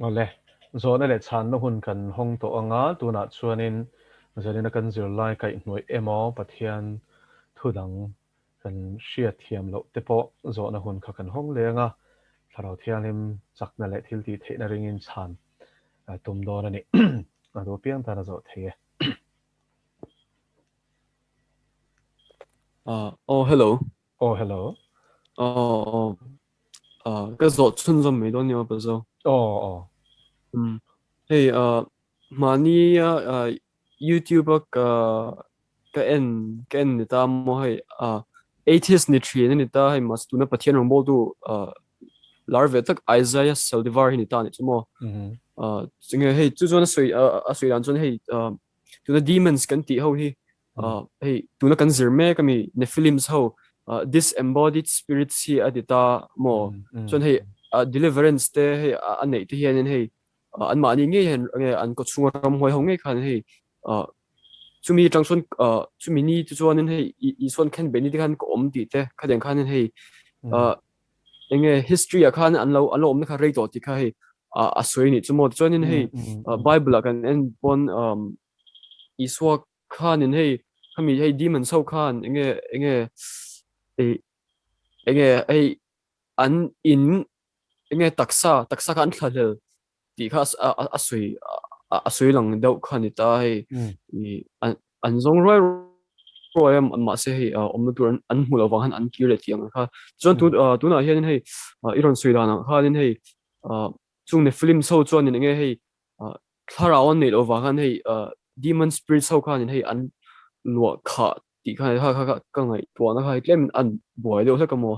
Awle, zawhna leh chhanna hun kan hawng tawh ang a, tunah chuanin zanina kan zirlai kaihhnuaih emaw Pathian thu dang kan hriat thiam loh te pawh zawhna hun kha kan hawng leng a, Thlarau Thianghlim chakna leh thil tih theihna ringin chhan tum dawn a ni. A duh apiang tan a zawh thei e. Aw hello. Aw hello. Aw aw. Ka zawh chhunzawm mai dawn nia Pazo. Aw aw. Hei mahni a YouTube a ka ka en ka en ni ta maw hei atheist ni thin a ni ta hei mahse tuna Pathian rawngbawltu lar ve tak Isaiah Saldivar hi ni ta a nih chu maw. Chunge hei chu chuan a sawi a sawi dan chuan hei tuna demons kan tih ho hi hei tuna kan zir mek ami Nephilims ho disembodied spirits hi a ti ta maw chuan hei deliverance te hei a neih te hianin hei anmahni ngei hian nge an kawchhunga ramhuai ho ngei khan hei chumi atang chuan chumi ni te chuanin hei Isuan khen beh ni te khan ka awm tih te khatiang khanin hei enge history ah khan an lo an lo awmna kha rei tawh tih kha hei a sawi anih chu maw tichuanin hei Bible ah kan en pawn Isua khanin hei khami hei demons ho khan enge enge enge hei an in enge taksa taksa kha an thlahlel tih kha a sawi a sawi lang deuh kha a ni ta hei an zawng ruai ruai a mahse hei awmna tur an hmu lo vang khan an kir leh tih ang kha chuan tun tunah hianin hei i rawn sawi dan ang khanin hei chung Nephilims ho chuanin enge hei thlarau an neih loh vang khan hei demon spirits ho khanin hei an luah khah tih khan kha kha ka ngaihtuahna kha hei tlemin an buai deuh hlek a maw.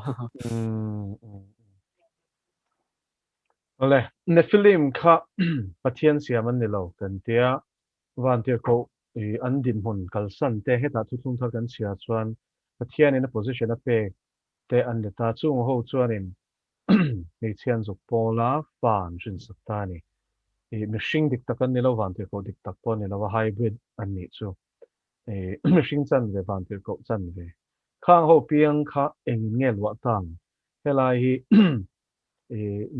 Awle, Nephilim kha Pathian siam an ni lo kan tia, Vantirhkoh an dinhmun kalsan te hetah thuthlung thar kan chhia chuan Pathianin a position a pek te an ni ta. Chung ho chuanin hmeichhia an zuk pawl a, fa an hrinsak ta a ni. Mihring dik tak an ni lo, Vantirhkoh dik tak pawh an ni lo a, hybrid an nih chu. Mihring chanve, Vantirhkoh chanve. Khang ho piang kha engin nge luah ta ang? Helai hi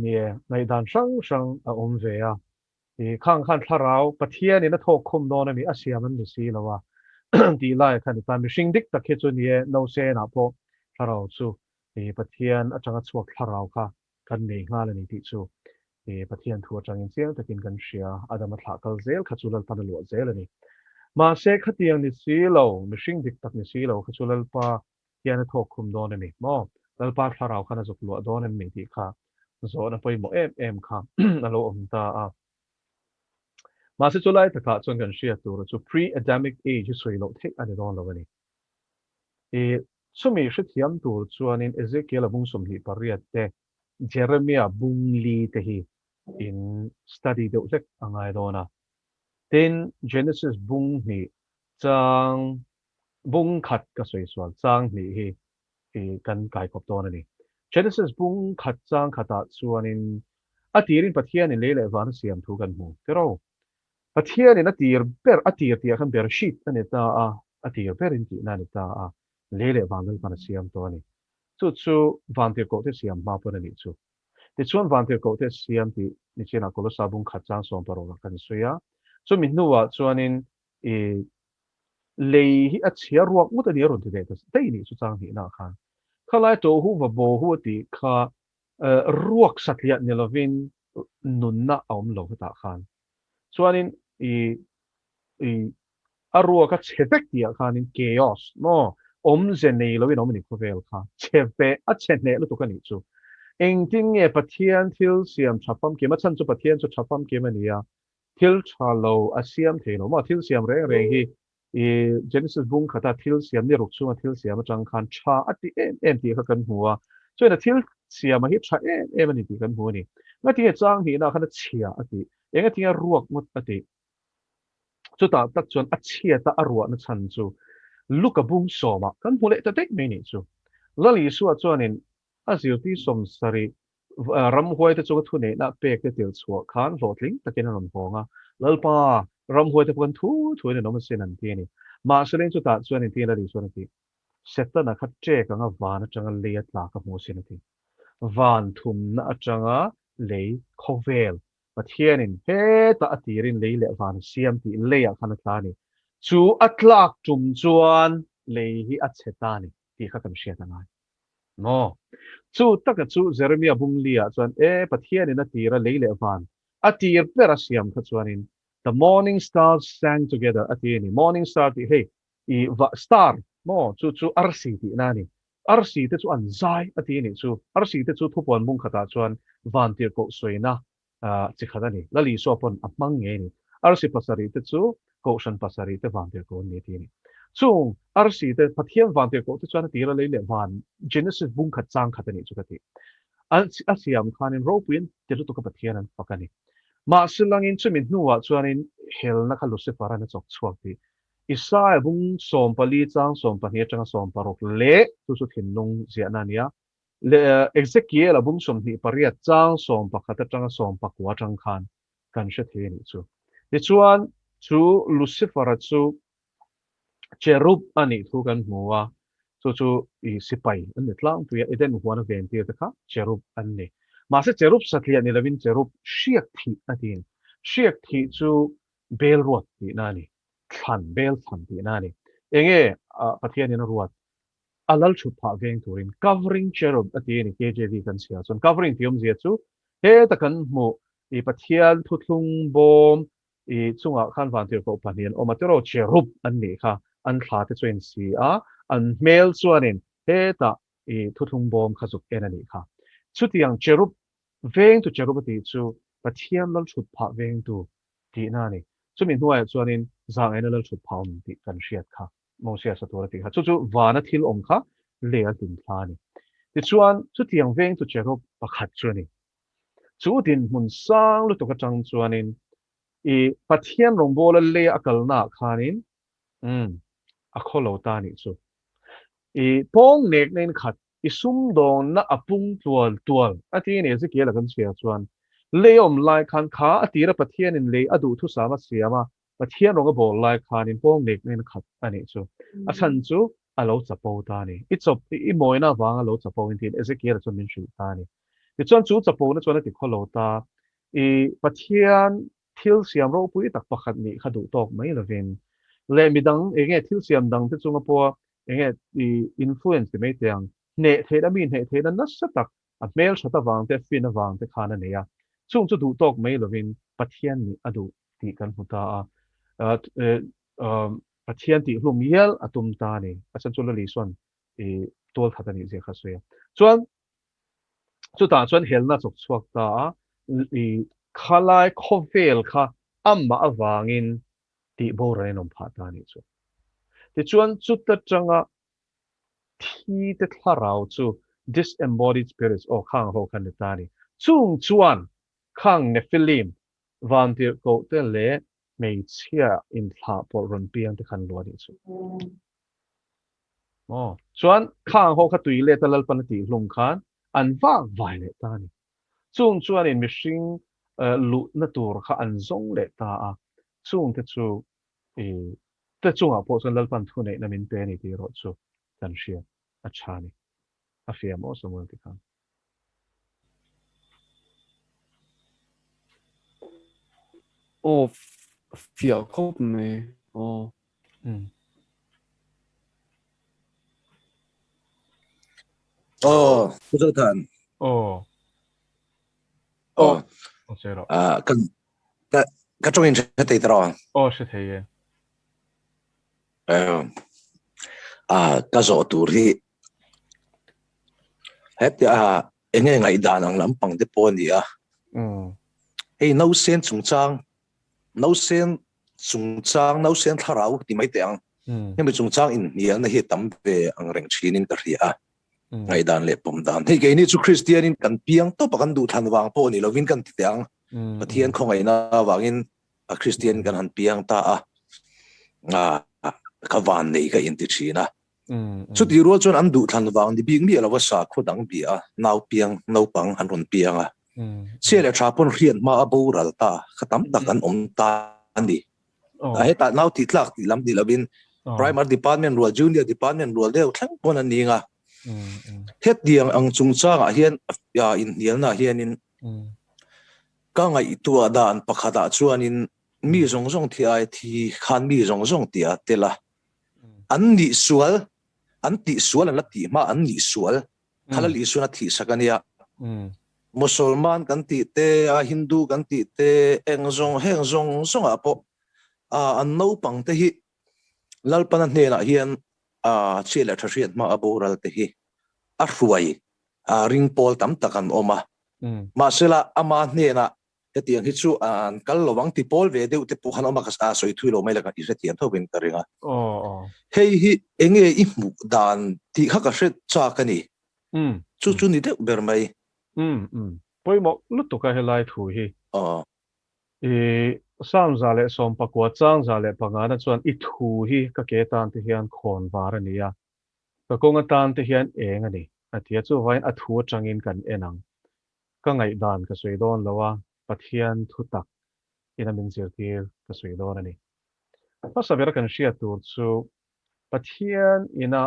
nie ngaihdan hrang hrang a awm ve a, khang khan thlarau Pathianin a thawk khum dawn a mi a siam an ni si lo a tih lai kha ni ta. Mihring dik tak hi chu nie Nosenah pawh thlarau chu Pathian atanga chhuak thlarau kha kan nei nghal a ni tih chu Pathian thu atangin chiang takin kan hria. Adama thlah kal zel kha chu Lalpan a luah zel a ni. Mahse khatiang ni si lo, mihring dik tak ni si lo kha chu Lalpa hian a thawk khum dawn a ni maw? Lalpa thlarau khan a zuk luah dawn em ni tih kha zawhna pawimawh em em kha a lo awm ta a. Mahse chu lai takah chuan kan hriat tur chu pre-Adamic age hi sawi loh theih a ni dawn lo a ni. I chumi hrethiam tur chuanin Ezekiel-a bung 28 te, Jeremia bung li te hi in study deuh hlek a ngai dawn a. Tin, Genesis bung hnih chang Bung khat ka sawi sual chang hnih hi i kan kaikawp dawn a ni. Genesis bung khat chang khatah chuanin a tirin Pathianin lei leh van a siam thu kan hmu. Tiraw? Pathianin a tir ber, a tir tihah khan Bereshit a ni ta a, a tir berin tihna a ni ta a, lei leh van Lalpan a siam tawh a ni. Chu chu vantirhkohte siam hma pawn a nih chu. Tichuan vantirhkohte siam tih nichinah Kolosa bung khat chang sawmparukah kan sawi a. Chumi hnuah chuanin i lei hi a chhia ruak ngawt a ni a rawn ti ve ta daih nih chu chang hnihna ah khan. Khalai tawh hu va bo hu a tih kha ruak satliah ni lovin nunna a awm lo hetah khan. Chuanin i i a ruak a chhe vek tih ah khanin chaos maw awmze nei loin a awm a ni khawvel kha chhe ve a chhe hneh lutuk a nih chu. Engtin nge Pathian thil siam tha famkim a chhan chu Pathian chu tha famkim a ni a Thil tha lo a siam thei lo maw? Thil siam reng reng hi i Genesis bung khata thil siam ni ruk chhunga thil siam atang khan tha a ti em em tih kha kan hmu a. Chuan a thil siama hi tha em em a ni tih kan hmu a ni. Ngatinge chang hnihna khan a chhia a tih? Engatinge a ruak ngawt a tih? Chutah tak chuan a chhiata a ruahna chhan chu Luka bung sawmah kan hmu leh ta daih mai nih chu. Lal Isua chuanin a zirtir 70 Ramhuaite chunga thuneihna pek te tir chhuah khan hlawhtling takin an rawn hawng a, Lalpa, ramhuaite pawh kan thu thuin an awm asin an ti a ni. Mahse leng chutah chuan inti Lali chuan a ti, Setana kha ṭek anga van aṭanga lei a tla ka hmu asin a ti. Van thumna aṭanga lei khawvel. Pathianin hetah a tirin lei leh van a siam tih leiah khan a tla a ni. Chu a tlak tum chuan lei hi a chhe ta a ni tih kha kan hriat a ngai. Maw? Chu taka chu Jeremia bungli-ah chuan, E, Pathianin a tira lei leh van a tir ber a siam kha chuanin, The morning stars sang together a ti a ni. Morning star tih hei i va star maw? Chu chu arsi tihna a ni. Arsi te chu an zai a ti a nih chu. Arsi te chu thupuan bung khatah chuan vantirhkoh sawina chi khat a ni. Lal Isua pawn a hmang ngei a ni. Arsi pasarih te chu Kohhran pasarih te vantirhkoh an ni a ti a ni. Chung arsi te Pathian vantirhkoh te chuan a tira lei leh van Genesis bung khat chang khat a nih chu ka ti. A siam khanin ropuiin ti lutuka Pathian an fak a ni. Mahse langin chumi hnuah chuanin helna kha Lucifer-a'n a chawk chhuak tih Isaia bung 14 chang 12 atanga 16 leh chu chu thinlung ziahna a ni a, leh Ezekiel-a bung 28 chang 11 atanga 19 atang khan kan hre thei a nih chu. Tichuan, chu Lucifer-a chu cherub a nih thu kan hmu a, chu chu i sipai an ni tlangpui a, Eden huana ventir te kha cherub an ni. Mahse cherub satliah ni lovin cherub hriak thih a ti. Hriak thih chu bel ruat tihna a ni, thlan, bel thlan tihna a ni. Enge Pathianin a ruat? A lal thut phah veng turin covering cherub a ti a ni, KJV kan chhiar chuan covering tih awmzia chu heta kan hmuh i Pathian thuthlung bawm i chungah khan vantirhkoh pahnih an awm a, tiraw cherub an nih kha, an thla te chu a insi a, an hmel chuanin hetah i thuthlung bawm kha zuk en a nih kha. Chutiang cherub Vengtu cherub a tih chu Pathian lal thut phah vengtu tihna a ni. Chumi hnuaiah chuanin zahngaihna lal thut phah awm tih kan hriat kha Mosia sa tur a tih kha. Chu chu vana thil awm kha lei a hlim thla a ni. Tichuan, chutiang vengtu cherub pakhat chu a ni. Chu dinhmun sang lutuk atang chuanin i Pathian rawngbawla leia a kalnaah khanin umm a khaw lo ta a nih chu. I pawng nekna in khat I sumdawnna a pung tual tual a ti a ni Ezekiel a kan chhiar chuan lei awm lai khan kha a tira Pathianin lei a duhthusam a siam a, Pathian rawng a bawl lai khanin pawng nekna in a khat a nih chu. A chhan chu a lo chapo ta a ni. I chawp i mawina avanga lo chapo in tiin Ezekiel-a chuan min hrilh ta a ni. Tichuan chu chapona chuan a ti khaw lo ta. I Pathian thil siam ropui tak pakhat nih kha duh tawk mai lovin leh midang enge thil siam dangte chunga pawha Enge i influence ti mai teh ang, hneh theihna mi hneh theihna nasa tak a hmel that avang te fin avang te khan a nei a, chung chu duh tawk mai lovin Pathian nih a duh tih kan hmu ta a, Pathian tih hlum hial a tum ta a ni, a chhan chu Lali Isuan i tual that a nih zia kha a sawi a. Chuan chutah chuan helna a chawk chhuak ta a, i khalai khawvel kha amah avangin tih boral in awm phah ta a nih chu. Tichuan chuta tanga thi te thlarau chu disembodied spirits aw khang ho kha ni ta a ni. Chung chuan khang Nephilim, vantirhkoh te leh hmeichhia inthlah pawlh rawn piang te khan luah a nih chu. Aw chuan khang ho kha tui let a Lalpan a tih hlum khan an vak vai leh ta a ni. Chung chuanin mihring luhna tur kha an zawng leh ta a, chungte chu i te chungah pawh chuan Lalpan thuneihna min pe a ni tih erawh chu kan hriat a tha a ni. A fiah maw Samuel ti khan? Aw fiah khawp mai aw. Aw, Pu Zothan. Aw. Aw. Aw che rawh. Ah, ka ka ka tawngin hre thei ta rawh. Aw, hre thei e. Eh, ah, ka zawh tur hi heti a enge ngaihdan ang lampang te pawh a ni a. Hei nausen chungchang Nausen chungchang, nausen thlarau ti mai teh ang. Hemi chungchang inhnialna hi tam ve ang reng thinin ka hria a. Ngaihdan leh pawm dan. Hei keini chu Kristianin kan piang tawp a kan duhthlan vang pawh ni lovin kan ti teh ang. Pathian khawngaihna avangin a Kristian kan han piang ta a. Ka van nei ka inti thin a. Chutih rual chuan an duhthlan vang ni bik miah lova sakhaw dang bia a, nau piang, naupang an rawn piang a. Chhia leh tha pawn hriat hma a boral ta kha tam tak an awm ta a ni. Hetah nau tih tlak tih lam ni lovin Primary Department rual, Junior Department rual deuh thleng pawn an ning a. Hetiang ang chungchangah hian inhnialnaah hianin. Ka ngaihtuah dan pakhatah chuanin mi zawng zawng thi ai thi khan mi zawng zawng tih a tel a. An nih sual, an tih sual an la tih hma an nih sual kha Lal Isuan a thih sak a nia. Musalman kan tih te, a Hindu kan tih te, eng zawng heng zawng zawngah pawh an naupang te hi Lalpana hnenah hian chhia leh tha hriat hma a boral te hi a hruai ring pawl tam tak an awm a. Mahsela ama hnenah hetiang hi chu an kal lo ang ti pawl ve deuh te pawh khan awm a, ka sawi thui lo mai la, i hrethiam tho in ka ring a. Hei hi enge i hmuh dan tih kha ka hre chak a ni. Chu chu ni deuh ber mai. Pawimawh lutuk a helai thu hi. I Psalm 119 chang 105 na chuan i thu hi ka ke tan te hian khawn var a ni a. Ka kawng atan te hian eng a ni, a ti a, chuvangin a thu atangin kan en ang. Ka ngaihdan ka sawi dawn lo a, Pathian thu tak ina min zirtir ka sawi dawn a ni. Hmasa bera kan hriat tur chu Pathian ina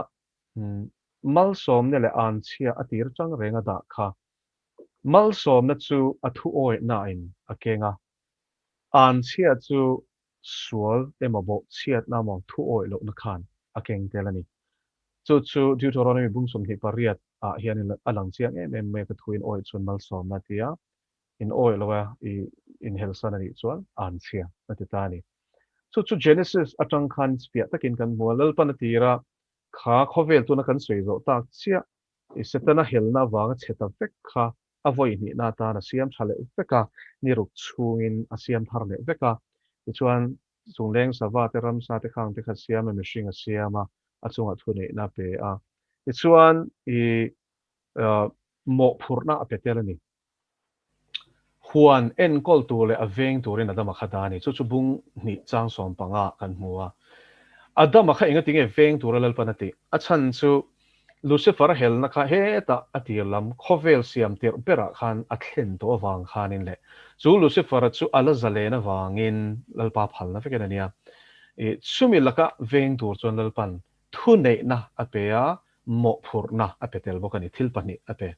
malsawmna leh anchhia a tir atang reng a dah kha. Malsawmna chu a thu awihnain a keng a, anchhia chu sual emaw bawhchhiatna emaw thu awih lohna khan a keng tel a ni. Chu chu Deuteronomy bung 28 ah hian a lang chiang em em mai a, ka thu in awih chuan malsawmna a ti a, in awih lo a, i inhelsan a nih chuan anchhia a ti ta a ni. Chu chu Genesis atang khan fiah takin kan hmu a, Lalpan a tir a, kha khawvel tuna kan sawi zawh tak chiah i Setana helna avanga chhe ta vek kha a vawi hnihna atan a siam tha leh vek a, ni ruk chhungin a siam thar leh vek a. Tichuan, chungleng sava te, ramsa te, khang te kha siam a, mihring a siam a, a chungah thuneihna a pe a. Tichuan, i mawhphurhna a pe tel a ni. Huan enkawl tur leh a veng turin Adama kha dah a ni. Chu chu bung hnih chang 15 kan hmu a. Adama kha engati nge veng tura Lalpan a tih? A chhan chu Lucifer a helna kha hetah a tir lam khawvel siam tirh berah khan a thlen tawh avang khanin leh chu Lucifer-a chu a la zalen avangin Lalpa phalna vekin a nia. Chumi laka veng tur chuan Lalpan thuneihna a pe a, mawhphurhna a pe tel bawk a ni, thil pahnih a pe.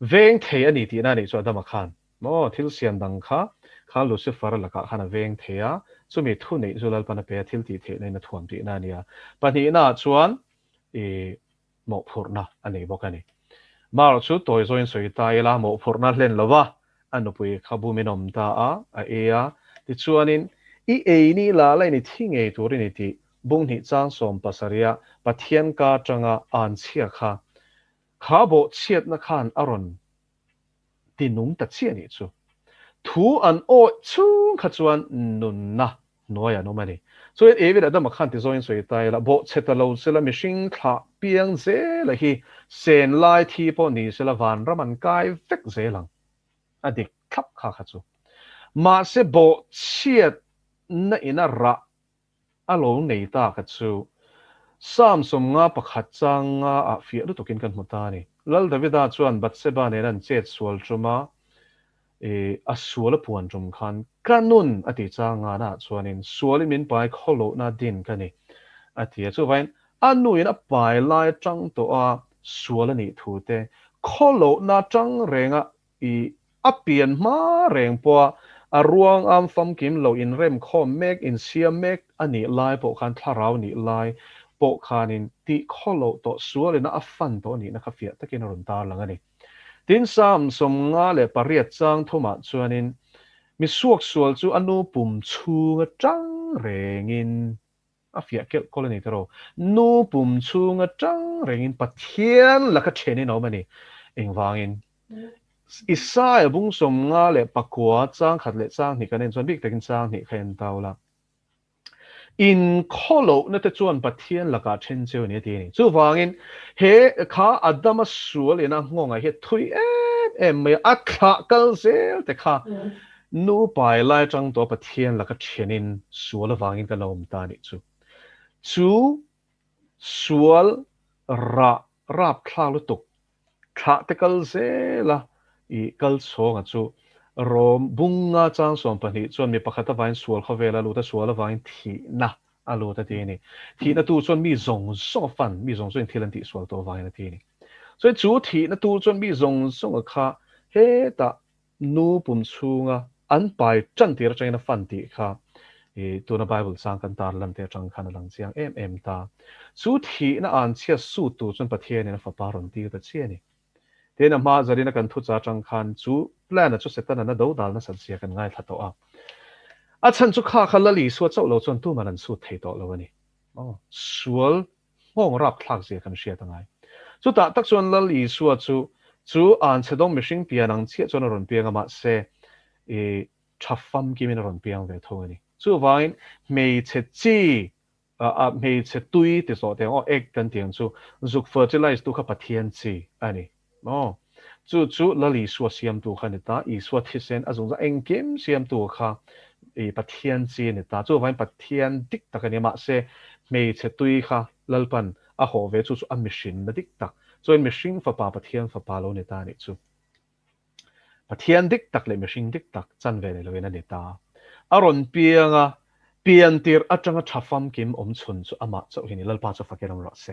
Veng thei a ni tihna a nih chu Adama khan maw thil siam dang kha kha Lucifer-a lakah khan a veng thei a, chumi thu neih chu Lalpan a pe a, thil tih theihna in a thuam tihna a ni a. Pahnihna ah chuan i mawhphurhna a nei bawk a ni. Marawh chu tawi zawin sawi ta ila mawhphurhna hlen lo va, a nupui kha bumin awm ta a, a ei a, tichuanin i ei ni la la in i thi ngei tur i ni tih bunghnih chang 17 a Pathian ka atanga anchhia kha Kha bawhchhiatna khan a rawn ti nung ta chiah nih chu. Thu an awih chhung kha chuan nunna hnuai an awm a ni. Chuan Evi leh Adama khan ti zawngin sawi ta ila, bawhchhe ta lo sela mihring thlah piang zela hi sen lai thi pawh ni sela vanram an kai vek zel ang. A dik thlap kha kha chu. Mahse bawhchhiatna ina rah A lo nei ta ka chu Psalm 51 chang nga ah fiah lutukin kan hmu ta a ni. Lal Davida chuan Bathseba nen an chet sual tum a, i a sual a puan tum khan ka nun a ti chang nga na ah chuanin sualin min pai khawlohna din ka ni a ti a. Chuvangin a nuin a pai lai atang tawh a sual a nih thu te, khawlohna atang renga I a pian hma reng pawha a ruang am famkim lo inremkhawm mek, insiam mek a nih lai pawh khan thlarau nih lai pawh khanin tih khawloh tawh sualina a fan tawh nihna kha fiah takin a rawn tarlang a ni. Tin, Psalm 58 chang thumah chuanin, Mi suaksual chu a nu pum chhunga tang rengin, A fiah kelh kawl a ni tiraw? Nu pum chhung atang rengin Pathian laka then in a awm a ni. Engvangin? Isaia bung 59 chang khat leh chang hnih kan en chuan bik takin chang hnih kha en tau la. In khawlohna te chuan Pathian lakah then cheu a ni a ti a ni. Chuvangin he kha Adama sual ina nghawngah hian thui em em mai a, a thlah kal zel te kha Nu pai lai atang tawh Pathian laka thianin sual avangin kan lo awm ta anih chu. Chu sual rah rap thlak lutuk thlah te kal zela i kal chhawnga chu Rom bunga chang 12 chuan mi pakhat avangin sual khawvel a lut a, sual avangin thihna a lut a ti a ni. Thihna tu chuan mi zawng zawng a fan, mi zawng zawngin thil an tihsual tawh avangin a ti a ni. Chuan chu thihna tu chuan mi zawng zawnga kha hetah. nu pum chhunga an pai tan tir atangin a fan tih kha i tuna Bible chang kan tar lan te atang khan a lang chiang em em ta. Chu thihna an chhia sut tur chuan Pathianin a fapa rawn tir ta chiah a ni. Tin, a hma zarina kan thucha atang khan chu plan-a chu Setana na do dal nasat zia kan ngaithla tawh a. A chhan chu kha kha Lal Isua chauh lo chuan tuman an sut thei tawh lo a ni. Aw, sual nghawng rapthlak zia kan hriat a ngai. Chutah tak chuan Lal Isua chu chu anchhedawng mihring pian ang chiah chuan a rawn piang a, mahse i tha famkimin a rawn piang ve tho a ni. Chuvangin hmeichhe chi a hmeichhe tui ti zawh teh ang aw, egg kan tih ang chu, zuk fertilize tu kha Pathian chi a ni maw? Chu chu Lal Isua siamtu kha a ni ta, Isua thisen a zungzah engkim siamtu kha i Pathian chi a ni ta, chuvangin Pathian dik tak a ni a, mahse hmeichhe tui kha Lalpan a hawh ve chu chu a mihrinna dik tak, chuan mihring fapa Pathian fapa lo ni ta a nih chu. Pathian dik tak leh mihring dik tak chan ve nei loin a ni ta. A rawn piang a, pian tirh atanga tha famkim awm chhun chu amah chauh hi a ni. Lalpa chu fakin awm rawh se.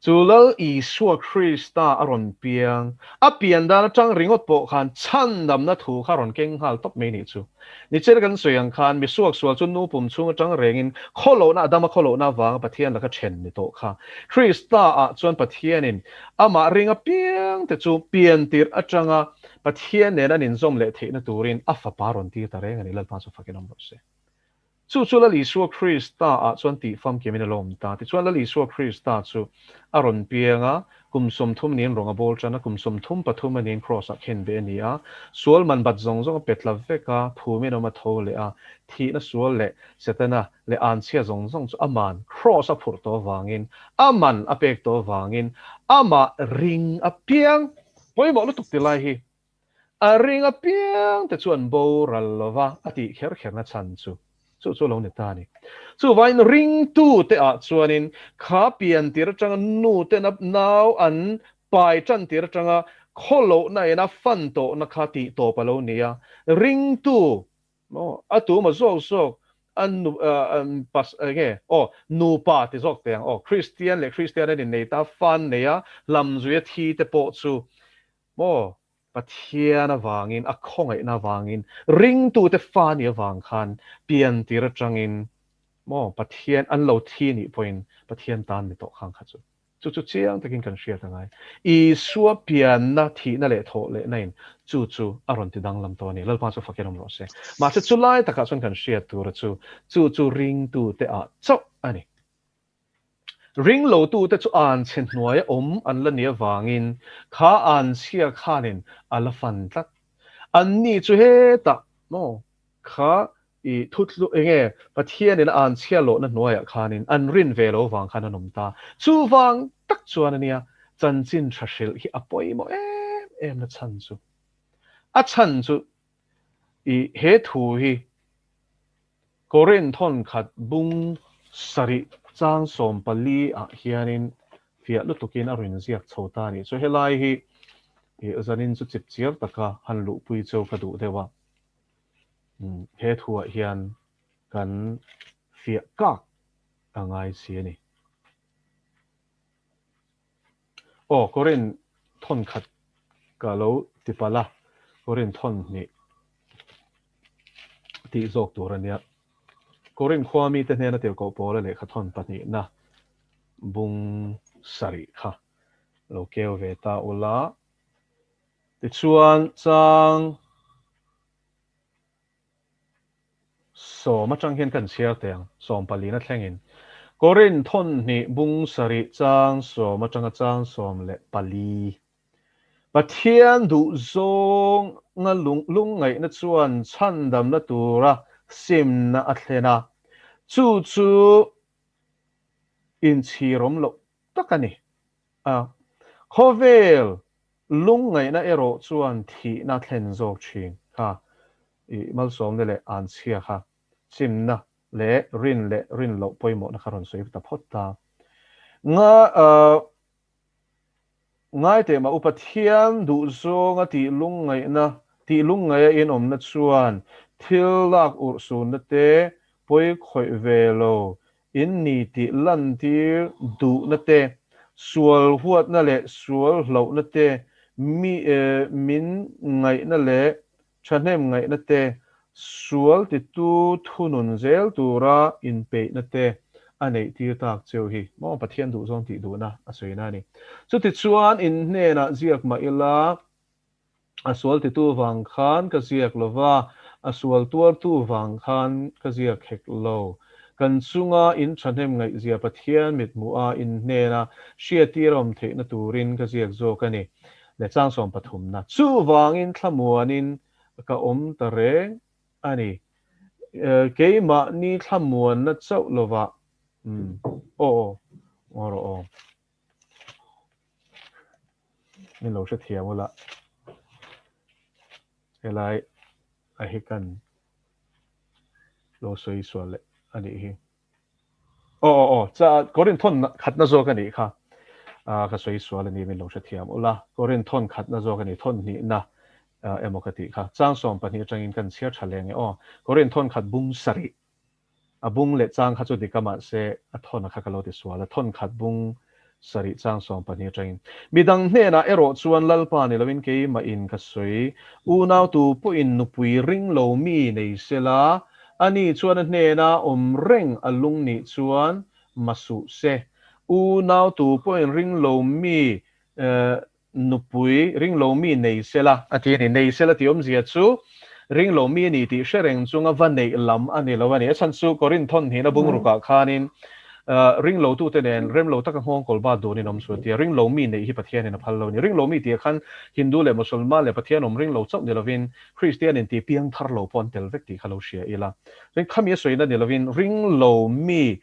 Chu Lal Isua Krista a rawn piang, a pian dan atang ringawt pawh khan chhandamna thu kha a rawn keng nghal tawp mai nih chu. Nichel kan sawi ang khan misuak sual chu nu pum chhung atang rengin khawlohna Adama khawlohna avanga Pathian laka then ni tawh kha. Krista ah chuan Pathianin amah ring apiang te chu pian tirh atanga Pathian nen an inzawm leh theihna turin a fapa rawn tir ta reng a ni. Lalpa chu fakin awm rawh se. Chu chu Lal Isua Krista ah chuan tih famkimin a lawm ta. Tichuan Lal Isua Krista chu a rawn piang a, kum 30 niin rawng a bawl tan a, kum 33 a niin Kraws ah khen beh a ni a, sual man bat zawng zawng a pe tla vek a, phumin awm a tho leh a, thihna sual leh Setana leh anchhia zawng zawng chu a man Kraws a phurh tawh avangin, a man a pek tawh avangin amah ring apiang pawimawh lutuk ti lai hi A ring apiang te chuan boral lova a tih kher kherna chhan chu chu chu lo ni ta a ni. Chuvangin ringtu te ah chuanin kha pian tir atanga nu tena nau an pai tan tir atanga khawlohna ina fan tawhna kha tih tawp a lo ni a, ringtu maw a tuma zawk zawk a nu pas enge aw nupa ti zawk teh ang aw Kristian leh Kristian an innei ta fan nei a hlamzuia thi te pawh chu Maw? Pathian avangin, a khawngaihna avangin, ringtute fa nih avang khan pian tir atangin maw Pathian an lo thi nih pawhin Pathian tan ni tawh khang kha chu. Chu chu chiang takin kan hriat angai. Isua pianna, thihna leh thawh lehna in chu chu a rawn ti danglam tawh a ni. Lalpa chu fakin awm rawh se. Mahse chulai takah chuan kan hriat tura chu, chu chu ringtute ah chauh a ni. Ringlotute chu anchhe hnuaia awm an la nih avangin kha anchhia khanin a la fan tlat. Anni chu hetah maw kha i thutlu enge Pathianin a anchhia lawhna hnuaiah khanin an rin ve lo vang khan an awm ta. Chuvang tak chuan ania chanchin tha hrilh hi a pawimawh em em na chhan chu. A chhan chu i he thu hi Korin thawnkhat bung sarih chang 14 ah hianin fiah lutukin a rawn ziak chho ta a nih chu. Helai hi zanin chu chip chiar taka han luhpui cheu ka duh deuh a, he thuah hian kan fiah kak a ngai si a ni. Aw, Korin thawnkhat ka lo ti palh a, Korin thawn hnih tih zawk tur a nia. Korin khua mite hnena tirhkoh pawla lehkha thawn pahnihna bung sarih kha lo keu ve ta ula. Tichuan chang 10 atang hian kan chhiar teh ang, 14 a thlengin. Korin thawn hnih bung sarih chang 10 atanga chang 14. Pathian duh zawnga lungngaihna chuan chhandamna tura simna a thlen a, chu chu inchhirawm loh tak a ni. A, khawvel lungngaihna erawh chuan thihna thlen zawk thin kha i malsawmna leh anchhia kha simna leh rin leh rin loh pawimawhna kha rawn sawi ta phawt ta. Nga, Ngai teh mah u, Pathian duhzawnga tih lungngaihna, tih lungngaia inawmna chuan thil lak urhsunna te pawi khawih ve lo in ni tih lantir duhna te, sual huatna leh sual hlauhna te, Mi min ngaihna leh thahnem ngaihna te, sual titu thunun zel tura inpeihna te a neih tir tak cheu hi maw Pathian duhzawng tih duhna a sawina a ni. Chutichuan in hnenah ziak mah ila, A sual titu vang khan ka ziak lo va, a sual tuartu vang khan ka ziak hek lo. Kan chunga in thahnem ngaihzia Pathian mithmuha in hnena hriattir a awm theihna turin ka ziak zawk a ni. Leh chang sawm pathumna. Chuvangin thlamuanin ka awm ta reng a ni. Keimahni thlamuanna chauh lovah aw aw rawh aw. Min lo hrethiam ula helai a hi kan lo sawi sual leh a nih hi. Aw aw aw cha Korin thawn khatna zawk a nih kha ka sawi sual a ni min lo hrethiam ula Korin thawn khatna zawk a ni thawn hnihna emaw ka tih kha chang 12 atangin kan chhiar tha leh nge aw Korin thawn khat bung sarih A bung leh chang kha chu dik a mahse a thawn a kha ka lo ti sual a, thawn khat bung sarih chang 12 atangin. Midang hnenah erawh chuan Lalpa ni loin keimahin ka sawi, unau tu pawhin nupui ring lo mi nei sela, ani chuan a hnena awm reng a lung nih chuan ma suh se. Unau tu pawhin ring lo mi Nupui ringlo mi nei sela a ti a ni. Nei sela tih awmzia chu ringlo mi a ni tih hre reng chunga va neih lam a ni lo a ni. A chhan chu Korinth thawn hnihna bungrukah khanin ringlo tute nen remlo taka nghawng kawl bat dunin awm chu a ti a. Ringlo mi neih hi Pathianin a phal lo a ni. Ringlo mi tih ah khan Hindu leh Musulman leh Pathian awm ringlo chauh ni lovin Kristian in tih piang thar lo pawh an tel vek tih kha lo hria ila. Chuan khami a sawina ni lovin ringlo mi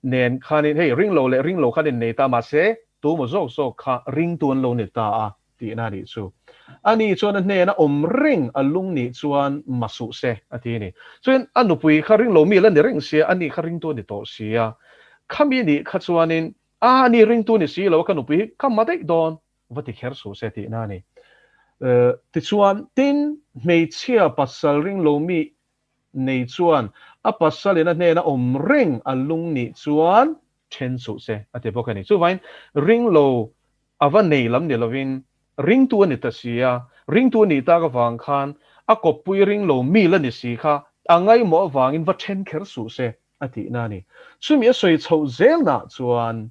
nen khanin hei ring lo leh ring lo khan innei ta mahse tu maw zawk zawk kha ringtu an lo ni ta a tihna a nih chu. Ani chuan a hnena awm reng a lung nih chuan ma suh se a ti a ni. Chuan a nupui kha ring lo mi la ni reng sia ani kha ringtu a ni tawh sia. Khami nih kha chuanin a ani ringtu ni si lo a ka nupui hi ka ma daih dawn va ti kher suh se tihna a ni. Tichuan tin hmeichhia pasal ring lo mi nei chuan a pasalin a hnena awm reng a lung nih chuan then suh se a ti bawk a ni. Chuvain ringlo a va nei lam ni lovin ringtu a ni ta si a, ringtu a nih tak avang khan a kawppui ringlo mi la ni si kha a ngaihmawh avangin va then kher suh se a tihna a ni. Chumi a sawi chhoh zelnah chuan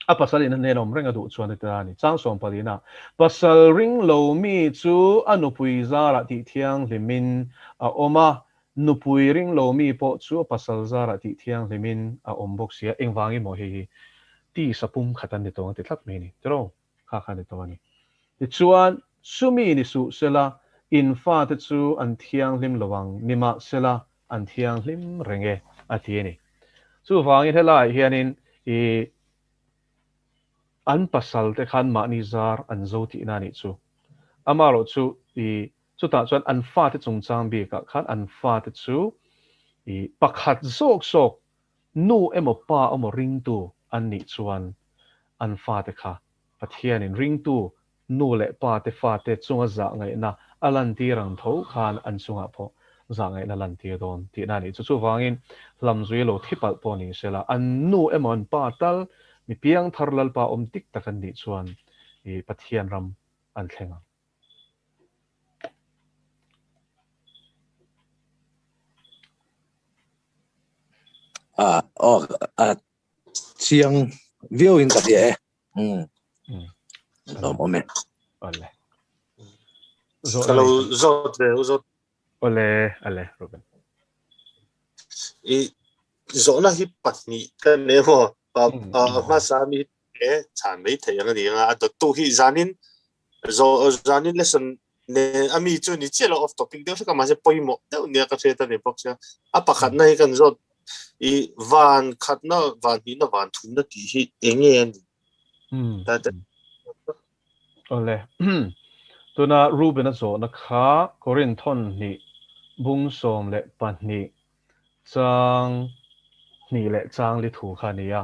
A pasal in a hnen awm reng a duh chuan a ti a ni. Chang 14 ah, Pasal ring lo mi chu a nupui zarah tih thianghlimin a awm a, nupui ring lo mi pawh chu a pasal zarah tih thianghlimin a awm bawk si a, engvangin maw hei hi tisa pum khat an ni tawng a ti tlat mai a ni. Tiraw? Kha kha a ni tawng a ni. Tichuan, chumi ni suh sela, in fate chu an thianghlim lo ang, nimahsela an thianghlim reng e, a ti a ni. Chuvangin helaiah hianin i an pasal te khan mahni zar an zo tihna a nih chu. Amaherawh chu i chutah chuan an fate chungchang bikah khan an fate chu i pakhat zawk zawk nu emaw pa emaw ringtu an nih chuan an fate kha Pathianin ringtu Nu leh pa te fate chunga zah ngaihna a lantir ang tho khan an chungah pawh zah ngaihna lantir dawn tihna a nih chu. Chuvangin hlamzui lo thi palh pawh ni sela, an nu emaw an pa tal mi piangthar Lalpa awm dik tak an nih chuan i Pathian ram an thleng ang. Ah, aw, a chiang viau in ka hria e. Um. Lawm awm e. Ole. Ka lo zawt ve u zawt. Ole, ale, Ruben. I zawhna hi pahnih ka nei maw? Pa a hmasa mi e chhan mai thei ang a ni anga a dawttu hi zanin zo zanin lesson ne ami chu ni chiah lo off topic deuh hlek a mahse pawimawh deuh nia ka hriat a ni bawk sia. A pakhatna hi kan zawt i van khatna van hnihna van thumna tih hi enge a ni? Awle. Tuna Reuben-a zawhna kha Korinth thawn hnih bung 12 chang hnih leh chang li thu kha a ni a.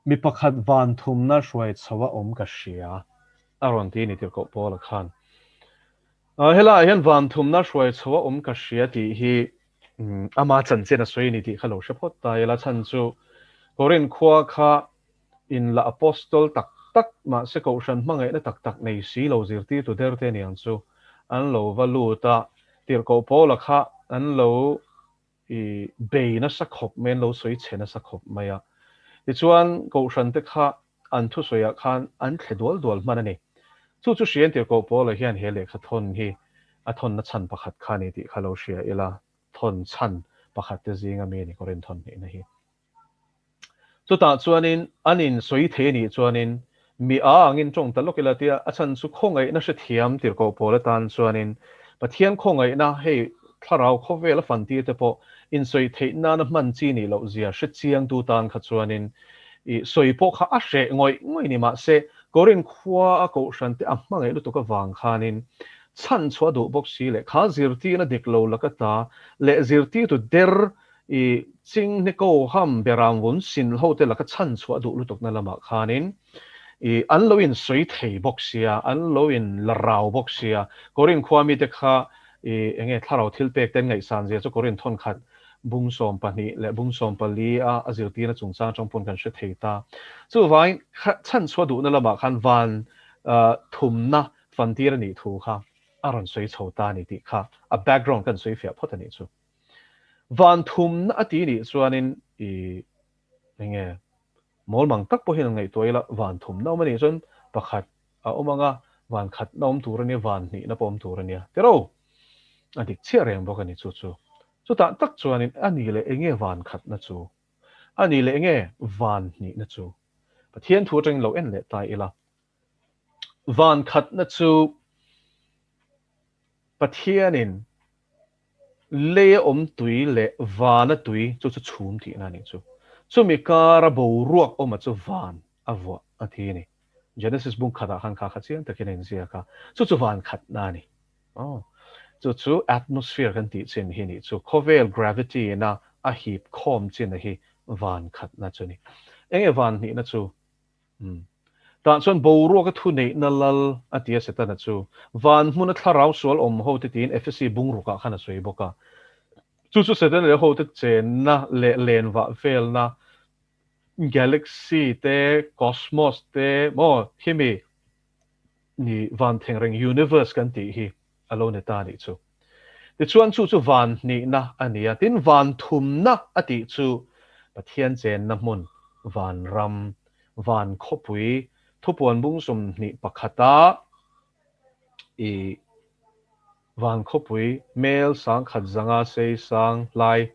Mi pakhat van thumna hruai chho a awm ka hria a rawn ti a ni tirhkoh Paula khan. Helaiah hian van thumna hruai chho a awm ka hria tih hi Ama chanchin a sawi a ni tih kha lo hre phawt ta ila chhan chu Korinth khua kha in la apostol tak tak mahse kohhran hmangaihna tak tak nei si lo zirtirtu der te aniang chu an lo va lut a, tirhkoh Paula kha an lo i bei nasa khawp mai, an lo sawi chhe nasa khawp mai a. Tichuan kohhran te kha an thusawiah khan an thle dual dual hman a ni. Chu chu hriain tirhkoh Paula hian he lehkha thawn hi a thawnna chhan pakhat kha a ni tih kha lo hria ila, thawn chhan pakhat te zinga mi a ni Korin thawn hnihna hi. Chutah chuanin an in sawi thei a nih chuanin mi a angin tawng ta lawk ila tia a chhan chu khawngaihna hrethiam tirhkoh pawl atan chuanin Pathian khawngaihna hei thlarau khawvel a fan tir te pawh insawi theih nana hman chi nih loh zia hre chiangtu tan kha chuanin i sawi pawh kha a hreh ngawih ngawih ni mahse Korin khua a kohhran te a hmangaih lutuk avang khanin chhan chhuah duh bawk si leh kha zirtirna dik lo laka ta leh zirtirtu der I Chinghne ko ham beram vun sin ho te laka chhan chhuah duh lutukna lamah khanin i an lo in sawi thei bawk sia, an lo in la rau bawk sia. Korin khua mite kha i enge thlarau thil pek te an ngaihsan zia chu Korin thawnkhat bung 12 leh bung 14 a a zirtirna chungchang atang pawn kan hre thei ta. Chuvangin chhan chhuah duhna lamah khan van thumna fantir a nih thu kha a rawn sawi chho ta a ni tih kha a background kan sawi fiah phawt a nih chu. Van thumna a ti nih chuanin i enge mawlmang tak pawhin an ngaihtuah ila van thumna awm a nih chuan pakhat a awm ang a, van khatna awm tur a nia, van hnihna pawh awm tur a nia tiro. A dik chiah reng bawk a ni chu chu. Chutah tak chuanin a ni leh enge van khatna chu? A ni leh enge van hnihna chu? Pathian thu atangin lo en leh ta ila. Van khatna chu Pathianin leia awm tui leh vana tui chu chu chhum tihna a nih chu. Chumi kara boruak awma chu van a vuah a ti a ni. Genesis bung khatah khan kha kha chiang takin a inziak a, chu chu van khatna a ni. Aw, chu chu atmosphere kan tih chin hi nih chu. Khawvel gravity ina a hip khawm chin a hi van khatna chu a ni. Enge van hnihna chu? Umm. Tah chuan boruaka thuneihna lal a ti a Setana chu. Van hmuna thlarau sual awm ho te tiin Efesi bungrukah khan a sawi bawk a. Chu chu Setana leh ho te chenna leh lenvah velna galaxy te, cosmos te maw khimi ni van thengreng universe kan tih hi a lo ni ta a nih chu. Tichuan chu chu van hnihna a ni a, tin van thumna a tih chu Pathian chenna hmun, van ram, van khawpui, thupuan bung 21 i van khawpui mel 1000 zanga sei sang lai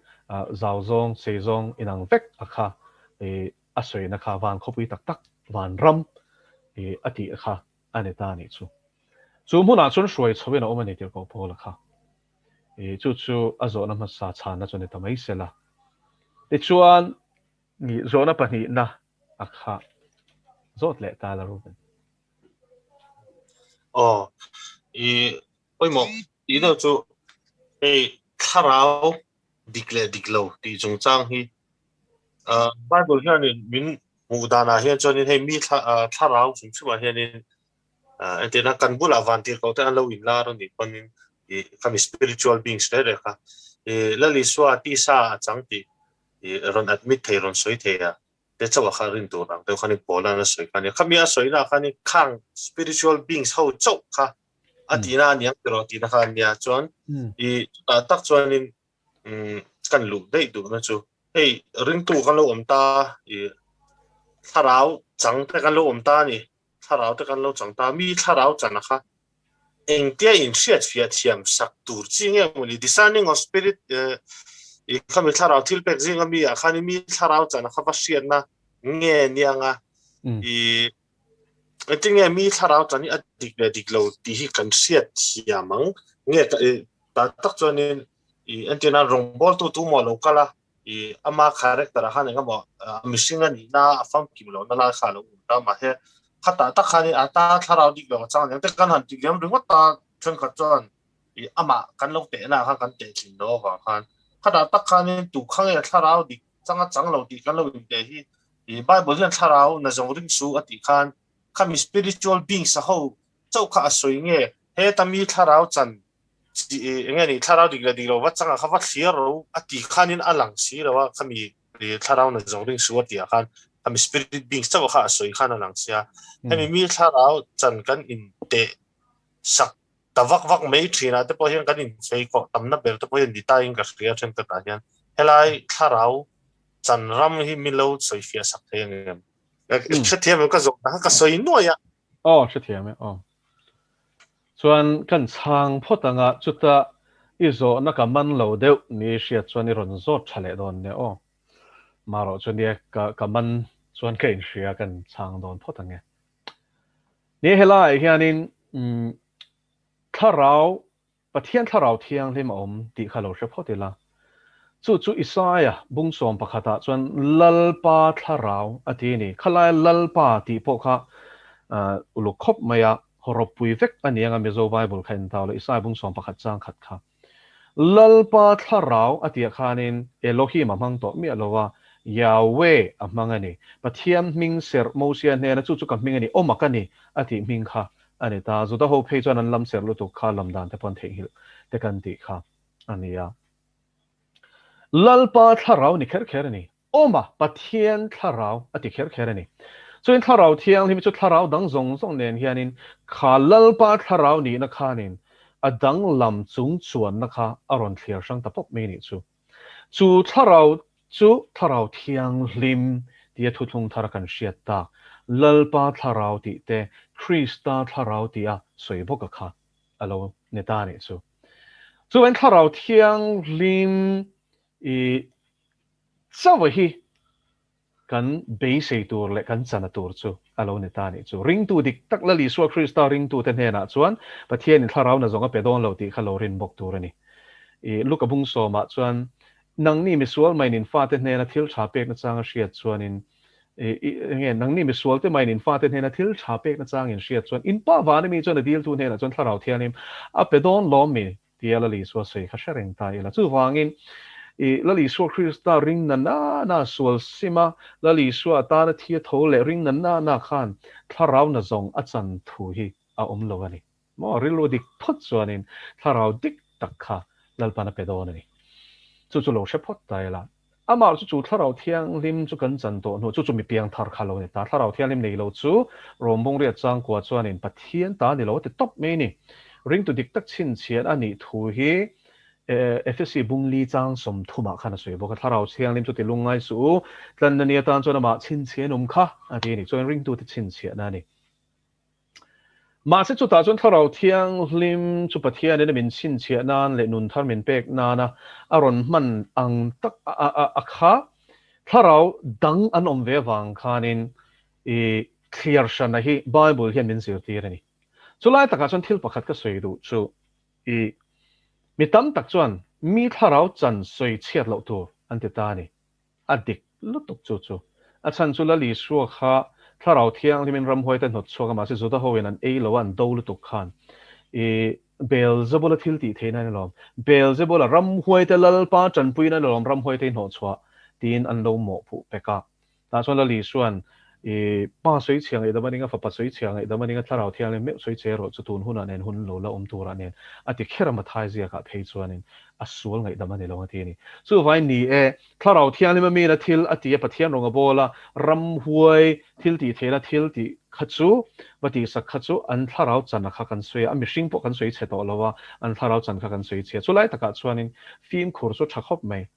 zau zawng sei zawng inang vek a kha i a sawina kha van khawpui tak tak van ram i a tih kha a ni ta a nih chu. Chu hmunah chuan hruai chhoin a awm a ni tirhkoh Paula kha. I chu chu a zawhna hmasa chhanna chu a ni ta mai sela. Tichuan, i zawhna pahnihna a kha zawt leh ta la Reuben. Aw, i pawimawh tih deuh chu hei thlarau dik leh dik lo tih chungchang hi Bible hianin min hmuh danah hian chuanin hei mi thlarau hrim hrimah hianin entirna kan bulah vantirhkoh te an lo inlar a nih pawnin ih khami spiritual beings reng reng kha ih Lal Isua tisa a chang tih ih rawn admit thei rawn sawi thei a te chauh ah khan rin tur ang deuh khanin Paula'n a sawi kha a nia. Khami a sawina ah khanin khang spiritual beings ho chauh kha a tihna a niang tiraw tihna kha a nia chuan ih chutah tak chuanin kan luh daih duhna chu hei ringtu kan lo awm ta ih thlarau chang te kan lo awm ta a ni. Thlarau te kan lo chang ta, mi thlarau chana kha engtia in hriat fiah thiam sak tur chi nge maw ni? Discerning of spirit i kha mi thlarau thil pek zinga mi ah khan mi thlarau chana kha va hriatna nge nianga i engtin nge mi thlarau chan hi a dik leh dik lo tih hi kan hriat thiam ang nge ta tak chuanin i entirna rawngbawltu tu maw lo kal a i ama character ah khan engemaw mihring a nihna a famkim lohna lai kha a lo awm ta mahse khatah tak khanin a ta thlarau dik lo a chang aniang te kan han ti liam ringawt ta thenkhat chuan i amah kan lo tehna ah khan kan teh thin lo avang khan khatah tak khanin tu kha nge thlarau dik changa chang lo tih kan lo inteh hi i Bible hian thlarau na zawng ring su a tih khan khami spiritual beings a ho chauh kha a sawi nge heta mi thlarau chan enge ni thlarau dik leh dik lo va changa kha va thlir ro a ti khanin a lang si lo a khami thlarau na zawng ring su a tih ah khan. Khami spirit beings chauh kha a sawi khan a lang sia. Hemi mi thlarau chan kan inteh sak ta vak vak mai thin ah te pawh hian kan inchei khawh tamna ber te pawh hian ni ta in ka hria thenkhat ah hian helai thlarau chan ram hi min lo sawi fiah sak thei ang em? Hrethiam em ka zawh na kha ka sawi nuai a. Aw hrethiam e aw. Chuan kan chhang phawt anga chuta i zawhna ka man lo deuh ni hriat chuan i rawn zawt tha leh dawn nia aw. Marawh chu nia ka ka man chuan ka inhria kan chhang dawn phawt ang e. Nia helaiah hianin umm thlarau Pathian thlarau thianghlim a awm tih kha lo hre phawt ila. Chu chu Isaia bung sawm pakhatah chuan Lalpa thlarau a ti a ni. Khalaia Lalpa tih pawh kha uluk khawp mai a, hawrawppui vek a ni anga Mizo Bible kha en ta ula Isaia bung 11 chang khat kha. Lalpa thlarau a tih ah khanin Elohim a hmang tawh miah lo a, Yahweh a hmang a ni. Pathian hming serh Mosia hnena chu chu ka hming a ni, awma ka ni a tih hming kha a ni ta. Juda ho phei chuan an lam serh lutuk kha lam dan te pawh an theihnghilh te kan tih kha a ni a. Lalpa thlarau ni kher kher a ni. Awm a, Pathian thlarau a ti kher kher a ni. Chuin thlarau thianghlim chu thlarau dang zawng zawng nen hianin kha Lalpa thlarau nihna khanin a danglam chung chuanna kha a rawn thliar hrang ta pawp mai nih chu. Chu thlarau chu thlarau thianghlim tia thuthlung thara kan hriat tak Lalpa thlarau tih te Krista thlarau tia sawi bawka kha a lo ni ta nih chu. Chuan thlarau thianghlim i Chauh hi kan beisei tur leh kan chana tur chu a lo ni ta nih chu. Ringtu dik tak Lal Isua Krista ringtute hnenah chuan Pathianin thlarau na zawng a pe dawn lo tih kha lo rin bawk tur a ni. I Luka bung sawmah chuan, Nangni misual maiin in fate hnena thil tha pek nachang a hriat chuanin, i enge nangni misualte maiin in fate hnena thil tha pek nachang in hriat chuan in pa vana mi chuan a diltu hnenah chuan thlarau thianghlim a pe dawn lawm mi? Tia Lal Isua sawi kha hre reng ta ila. Chuvangin, i Lal Isua Krista ring na na na sual sim a, Lal Isua atana thi a tho leh ring na na na khan thlarau na zawng a chan thu hi a awm lo a ni. Maw rilru dik phawt chuanin thlarau dik tak kha Lalpan a pe dawn a ni. Chu chu lo hre phawt ta ila. Amah chu chu Thlarau Thianghlim chu kan chan tawh hnu, chu chu mi piangthar kha lo ni ta. Thlarau Thianghlim nei lo chu Rawmbung riat changkua chuanin Pathian ta ni lo a ti tawp mai a ni. Ringtu dik tak chhinchhian a nih thu hi Efesi bung li chang 30 ah khan a sawi bawk a. Thlarau Thianghlim chu ti lungngai suh u, tlanna ni atan chuan amah chhinchhian awm kha a ti a ni. Chuan ringtute chhinchhiahna a ni. Mahse chutah chuan Thlarau Thianghlim chu Pathianin a min chhinchhiah nan leh nun thar min pek nana a rawn hman ang tak a kha Thlarau dang an awm ve avang khanin i thliar hrana hi Bible hian min zirtir a ni. Chulai takah chuan thil pakhat ka sawi duh chu i mi tam tak chuan mi Thlarau chan sawi chhiat loh tur an ti ta a ni. A dik lutuk chu chu. A chhan chu Lal Isua kha Thlarau Thianghlimin ramhuaite hnawt chhuak a, mahse Juda hoin an ei lo a, an do lutuk khan i Beelzebula thil tih theihna in alawm, Beelzebula ramhuaite Lalpa tanpuina in alawm ramhuaite i hnawh chhuah tiin an lo mawhpuh pek a. Tah chuan Lal Isua'n i Pa sawi chhia ngaihdam a ning a, Fapa sawi chhia ngaihdam a ning a, Thlarau Thianghlim meuh sawi che erawh chu tun hunah nen hun lo la awm turah nen a ti kher a, Mathai ziakah phei chuanin a sual ngaihdam a ni lo a ti a ni. Chuvangin ni e, Thlarau Thianghlim a mina thil a ti a, Pathian rawng a bawl a, ramhuai thil tih theihna thil tih kha chu, va tihsak kha chu an thlarau chan a kha kan sawi a, a mihring pawh kan sawi chhe tawh lo a, an thlarau chan kha kan sawi chhe a. Chulai takah chuanin fimkhur chu tha khawp mai.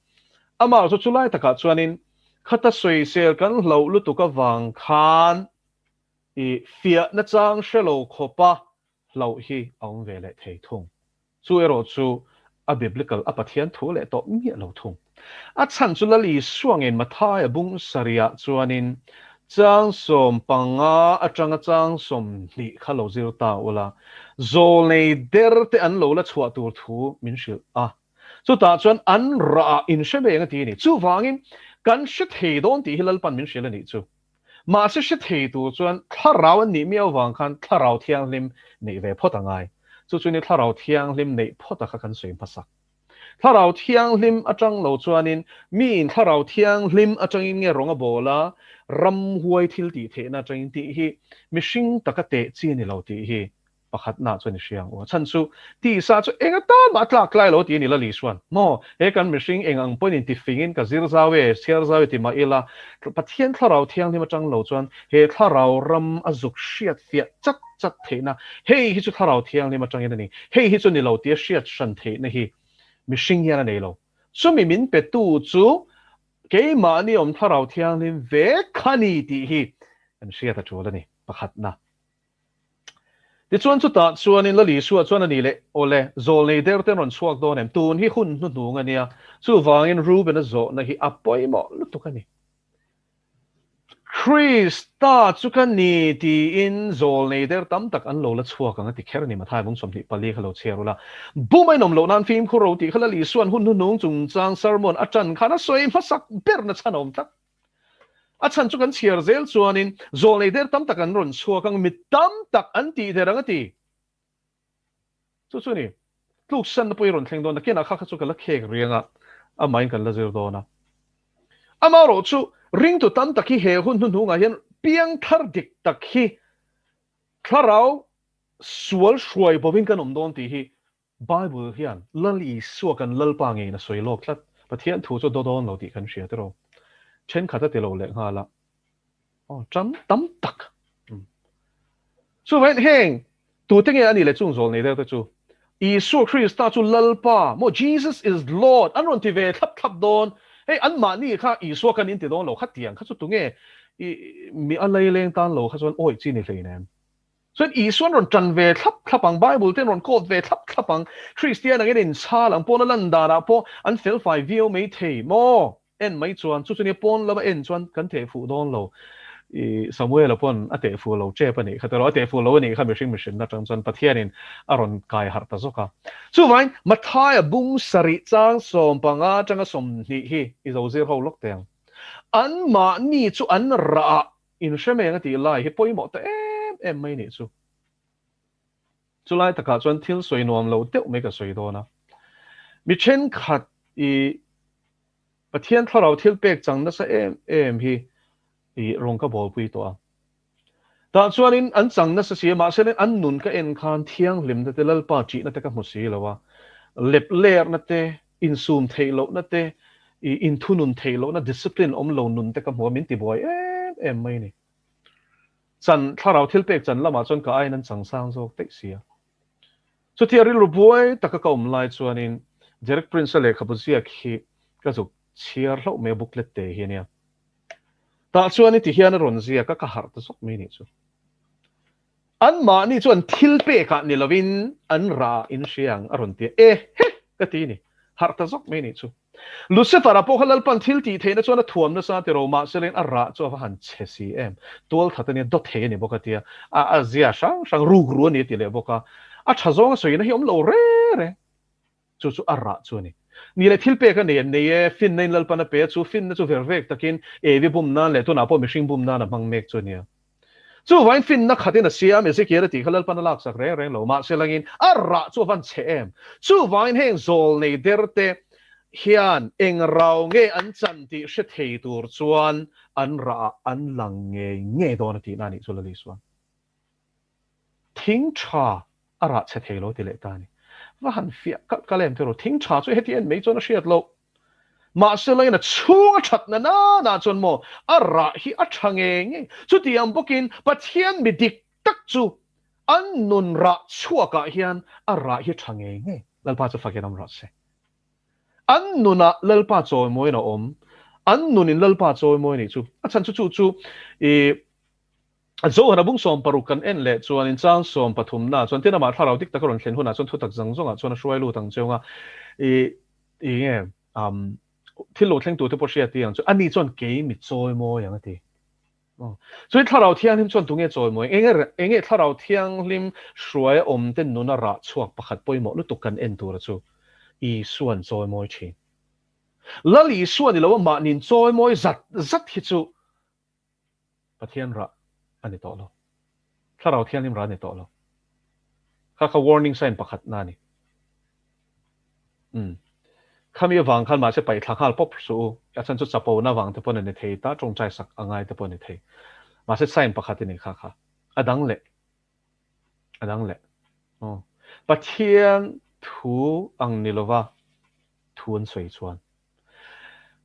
Amah chu chulai takah chuanin khata sawisel kan hlauh lutuk avang khan i fiahna chang hre lo khawpa hlauh hi a awm ve leh thei thung. Chu erawh chu a biblical, a Pathian thu leh tawh miah lo thung. A chhan chu Lal Isua ngei Mathaia bung sarihah chuanin chang 15 atanga chang 20 kha lo zir ta ula, zawlnei der te an lo la chhuah tur thu min hrilh a. Chutah chuan an rah ah in hre veng a ti a ni. Chuvangin kan hre thei dawn tih hi Lalpan min hrilh a nih chu. Mahse hre thei tur chuan thlarau an nih miau vang khan thlarau thianghlim neih ve phawt a ngai. Chu chu ni thlarau thianghlim neih phawt a kha kan sawi hmasak. Thlarau thianghlim atang lo chuanin miin thlarau thianghlim atangin nge rawng a bawl a, ramhuai thil tih theihna atangin tih hi mihring taka teh chi a ni lo tih hi. Pakhatna chuan i hria ang u. A chhan chu tisa chu eng atan mah a tlak tlai lo tih a ni Lali chuan. Maw, he kan mihring eng ang pawhin intifingin ka zir zau e, chhiar zau e ti mah ila, Pathian thlarau thianghlim atang lo chuan he thlarau ram a zuk hriat fiah chat chat theihna, hei hi chu thlarau thianghlim atangin a ni, hei hi chu ni lo tia hriat hran theihna hi mihring hian a nei lo. Chumi min petu chu keimahni awm thlarau thianghlim ve kha ni tih hi kan hriat a tul a ni, pakhatna. Tichuan chutah chuanin Lal Isua chuan a ni leh, Awle, zawlnei der te an rawn chhuak dawn em? Tun hi hun hnuhnung a nia, chuvangin Reuben-a zawhna hi a pawimawh lutuk a ni. Krista chu ka ni tiin zawlnei der tam tak an lo la chhuak ang a ti kher a ni. Matthai bung 24 kha lo chhiar ula. Bum a inawm loh nan fimkhur ro tih kha Lal Isua'n hun hnuhnung chungchang sermon a ṭan khan a sawi hmasak berna chhan a awm tlat. A chhan chu kan chhiar zel chuanin zawlnei der tam tak an rawn chhuak ang, mi tam tak an tih der ang a ti. Chu chu ni, tluksanna pawh i rawn thleng dawn a, kenah kha kha chu ka la khek riang a, amahin kan la zir dawn a. Amaherawh chu ringtu tam tak hi he hun hnuhnungah hian piangthar dik tak hi thlarau sual hruai bovin kan awm dawn tih hi Bible hian Lal Isua kan Lalpa ngeiin a sawi lawk tlat. Pathian thu chu daw dawn lo tih kan hria tiraw. Thenkhat a ti lo leh nghal a. Aw, tam tam tak. Chuvangin heng tute nge a nih leh chung zawl nei deuh te chu? Isua Krista chu Lalpa maw Jesus is Lord an rawn ti ve thlap thlap dawn. Hei anmahni kha Isua kan inti dawn lo khatiang kha chu tunge i mi a laileng tan lo kha chuan awih chi ni hleinem. Chuan Isuan rawn ṭan ve thlap thlap ang, Bible ten rawn quote ve thlap thlap ang, Kristian angin inchhal ang, pawna lan danah pawh an felfai viau mai thei maw? En mai chuan, chu chu nia pawn lama en chuan kan teh fuh dawn lo. I Samuela pawn a teh fuh lo ṭep a nih kha tiraw, a teh fuh lo a nih kha mihring mihrinna aṭang chuan Pathianin a rawn kai harh ta zawk a. Chuvangin Mathaia bung sarih chang 15 aṭanga 20 hi i zo zir ho lawk teh ang. Anmahni chu an rah ah Inhre meng a tih lai hi pawimawh ta em em mai nih chu. Chulai takah chuan thil sawi nuam lo deuh mai ka sawi dawn a. Mi thenkhat i Pathian thlarau thil pek chang nasa em em hi i rawn ka bawlpui tawh a. Tah chuanin an chang nasa si a, mahse an nun ka en khan thianghlimna te, Lalpa ṭihna te ka hmu si lo a. Lep lerna te, insum theih lohna te, i inthunun theih lohna, discipline awm lo nun te ka hmu a, min tibuai em em mai a ni. Chan, thlarau thil pek chan lamah chuan ka aiin an chang sang zawk daih si a. Chutia rilru buai taka ka awm lai chuanin Derek Prince-a lehkhabu ziak hi ka zuk chhiar hlauh mai a, booklet te hi a nia. Tah chuan i ti hian a rawn ziak a, ka harh ta zawk mai a nih chu. Anmahni chuan thil pekah ni lovin an rah in hria ang a rawn ti a, e he! ka ti ni. Harh ta zawk mai nih chu. Lucifer-a pawh kha Lalpan thil tih theihna chuan a thuam nasa ti ro mahse leng a rah chu a va han chhe si em. Tual that a nia, dawt thei a ni bawk a tia, a a zia hrang hrang rukru a ni a ti leh bawk a. A tha zawng a sawina hi awm lo reng reng. Chu chu a rah chu a ni. Ni leh thil pek a nei an nei e, finna in Lalpan a pe a, chu finna chu ver vek takin Evi bum nan leh tunah pawh mihring bum nan a hmang mek chu a nia. Chuvangin finna khatin a siam, Ezekiel a tih kha Lalpan a laksak reng reng lo, mahse langin a rah chu a van chhe em. Chuvangin heng zawl nei der te hian eng rau nge an chan tih hre thei tur chuan an rah ah an lang ngei ngei dawn a tihna a nih chu Lal Isuan. Thing tha a rah chhe thei lo ti leh ta a ni. Va han fiah kalh kalh em tiraw, thing tha chu heti en mai chuan a hriat loh. Mahse lain a chhung a that na nana chuan maw a rah hi a tha ngei ngei. Chutiang bawkin Pathian mi dik tak chu an nun rah chhuakah hian a rah hi tha ngei ngei. Lalpa chu fakin awm rawh se. An nunah Lalpa chawimawiin a awm. An nunin Lalpa chawimawi nih chu. A chhan chu chu chu i Johan a bung 16 kan en leh chuan in chang 13 na chuan tin amah thlarau dik tak a rawn thlen hunah chuan thutak zawng zawngah chuan a hruai lut ang cheu nga i i nge um thil lo thleng tur te pawh hria ti ang chu ani chuan kei mi chawimawi ang a ti. Chuan thlarau thianghlim chuan tunge chawimawi eng enge thlarau thianghlim hruai a awm te nuna rah chhuak pakhat pawimawh lutuk kan en tura chu Isuan chawimawi thin. Lal Isua ni lo a mahni'n chawimawi zat zat hi chu Pathian rah a ni tawh lo. Thlarau Thianghlim rah a ni tawh lo. Kha kha warning sign pakhat na a ni. Umm. Khami avang khan mahse paih thla nghal pawp suh u. A chhan chu chapona avang te pawn a ni thei ta, tawngtai sak a ngai te pawh a ni thei. Mahse sign pakhat a ni kha kha. A dang leh. A dang leh. Aw. Pathian thu ang ni lova thu an sawi chuan.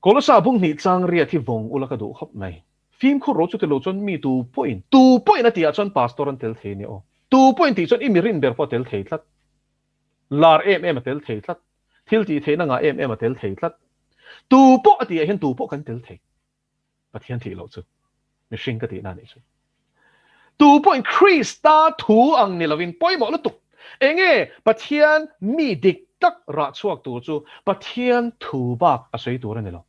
Kolosa bung hnih chang riat hi vawng ula ka duh khawp mai. Fimkhur ro chuti lo chuan mi tu pawhin, tu pawhin a tihah chuan pastor an tel thei nia aw. Tu pawhin tih chuan i mi rin ber pawh a tel thei tlat. Lar em em a tel thei tlat. Thil tih theihna ngah em em a tel thei tlat. Tu pawh a tihah hian tu pawh kan tel thei. Pathian thih loh chu mihring ka tihna anih chu. Tu pawhin Krista thu ang ni lovin pawimawh lutuk. Enge Pathian mi dik tak rah chhuak tur chu Pathian thu bak a sawi tur a ni lo.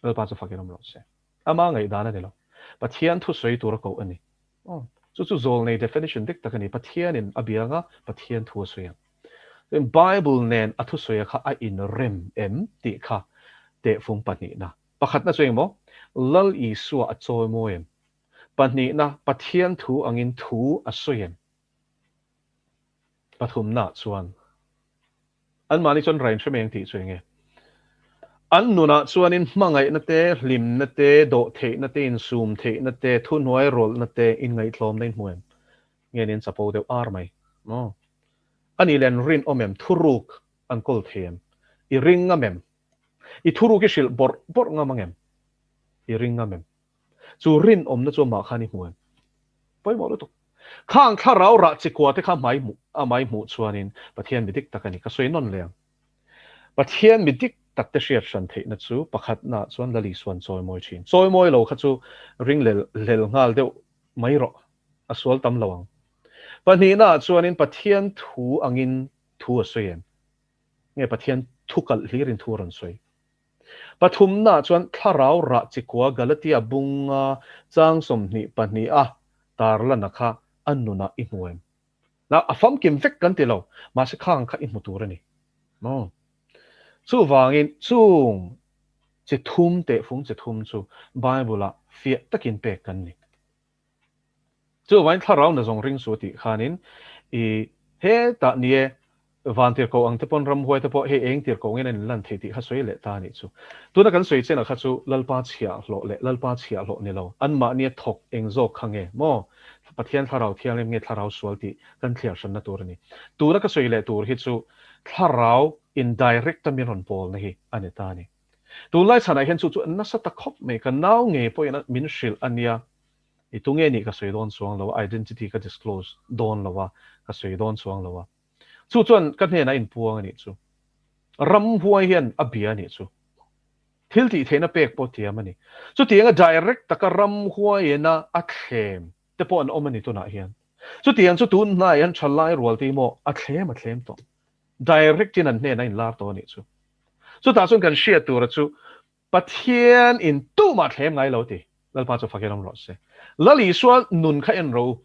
Lalpa chu fakin awm rawh se. Ama ngaihdan a ni lo. Pathian thu sawi tur a koh a ni. Aw, chu chu zawlnei definition dik tak a ni. Pathianin a bianga Pathian thu a sawi ang. Chuan Bible nen a thusawi a kha a inrem em tih kha tehfung pahnihna. Pakhatna chu engmaw? Lal Isua a chawimawi em? Pahnihna, Pathian thu angin thu a sawi em? Pathumna chuan anmahni chuan rain hre mai ang tih chu enge? An nunah chuanin hmangaihna te, hlimna te, dawhtheihna te, insumtheihna te, thuhnuai rawlhna te, inngaihtlawmna in hmu em? Nge nin chapo deuh ar mai maw? A nih leh an rinawm em? Thuruk an kawl thei em? I ring ngam em? I thuruk i hrilh bawrh bawrh ngam ang em? I ring ngam em? Chu rinawmna chu amah khan i hmu em? Pawimawh lutuk. Khang thlarau rah chikua te kha hmai hmuh a mai hmuh chuanin Pathian mi dik tak a ni. Ka sawi nawn leh ang. Pathian mi dik tak te hriat hran theihna chu pakhatnaah chuan Lal Isuan chawimawi thin. Chawimawi lo kha chu ring lel lel nghal deuh mai rawh. A sual tam lo ang. Pahnihnaah chuanin Pathian thu angin thu a sawi em? Nge Pathian thu kalh hlirin thu a rawn sawi? Pathumnaah chuan thlarau rah chikua Galatia bunga chang 22 a tarlana kha a nunah i hmu em? Na, a famkim vek kan ti lo, mahse khang kha i hmu tur a ni. Maw? Chuvangin chung chi thum tehfung chi thum chu Bible-ah fiah takin pek kan ni. Chuvangin thlarau na zawng ring suh tih khanin i hetah ni e, van tirhkoh ang te pawn ramhuai te pawh hei eng tirhkoh ngin an inlan thei tih kha sawi leh ta a nih chu. Tuna kan sawi chenah kha chu Lalpa chhiahhlawh leh Lalpa chhiahhlawh ni lo, anmahnia thawk eng zawk kha nge maw Pathian thlarau thianghlim nge thlarau sual tih kan thliar hranna tur a ni. Tuna ka sawi leh tur hi chu thlarau indirect a min rawn pawlna hi a ni ta a ni. Tunlai chhanah hian chu chu nasa ta khawp mai, ka nau ngei pawhin min hrilh a nia. I tu nge nih ka sawi dawn chuang lo a, identity ka disclose dawn lo a, ka sawi dawn chuang lo a. Chu chuan ka hnenah inpuang a nih chu. Ramhuai hian a bia a nih chu. Thil tih theihna pek pawh thiam a ni. Chutianga direct taka ramhuaiina a thlem te pawh an awm a ni tunah hian. Chutiang chu tun hnaiah hian thalai rual te hi maw a thlem a thlem tawh. Direct in an hnenah inlar tawh a nih chu. Chutah chuan kan hriat tura chu Pathian in tumah thlem ngai lo ti. Lalpa chu fakin awm rawh se. Lal Isua nun kha en ro.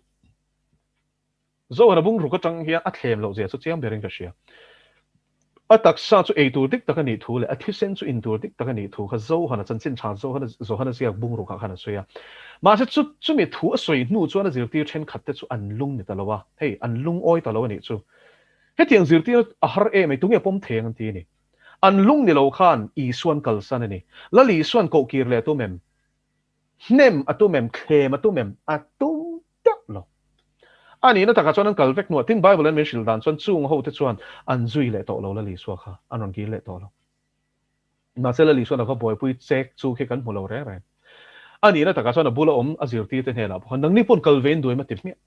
Zohana bungruk atang hian a thlem loh zia chu chiang berin ka hria. A taksa chu ei tur dik tak a nih thu leh a thisen chu in tur dik tak a nih thu kha Zohana chanchin tha Zohana Zohana ziak bungrukah khan a sawi a. Mahse chu chumi thu a sawi hnu chuan a zirtir thenkhat te chu an lung ni ta lo a, hei an lungawi ta lo a nih chu. Hetiang zirtir a har em ei tunge pawm thei ang an ti a ni. An lung ni lo khan Isuan kalsan a ni. Lal Isuan kohkir leh a tum em? Hnem a tum em? Thlem a tum em? A tum teuh lo. A nihna takah chuan an kal vek hnuah tin Bible-in min hrilh dan chuan chung hote chuan an zui leh tawh lo Lal Isua kha an rawn kir leh tawh lo. Mahse Lal Isuan a va buaipui chek chu khi kan hmu lo reng reng. A nihna takah chuan a bula awm a zirtirte hnenah pawh khan nangni pawn kal vein duaim a ti hmiah.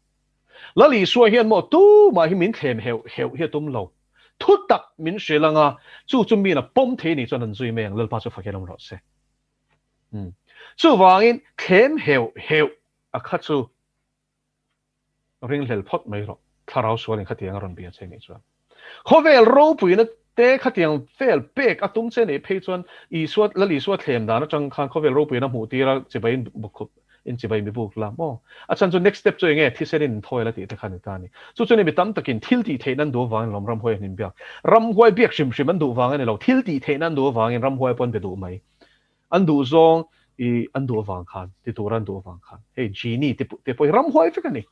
Lal Isua hian maw tumah hi min thlem heuh heuh hi a tum lo. Thu tak min hrilh anga chu chu min a pawm thei nih chuan an zui mai ang Lalpa chu fakin awm rawh se. Chuvangin thlem heuh heuh a kha chu ringhlel phawt mai rawh. Thlarau sualin khatiang a rawn bia che nih chuan. Khawvel ropuina te khatiang vel pek a tum che nih phei chuan Isua, Lal Isua thlem dan atang khan khawvel ropuina hmuh tir a chibai in bawkkhup in chibai mi buk la maw? A chhan chu next step chu enge thisen in inthawi la tih te kha ni ta a ni. Chu chuan mi tam takin thil tih theihna an duh avangin lawm ramhuai an inbiak. Ramhuai biak hrim hrim an duh vang a ni lo, thil tih theihna an duh avangin ramhuai pawh an be duh mai. An duh zawng i an duh avang khan, ti tura an duh avang khan. Hei genie te te pawh hi ramhuai vek a ni.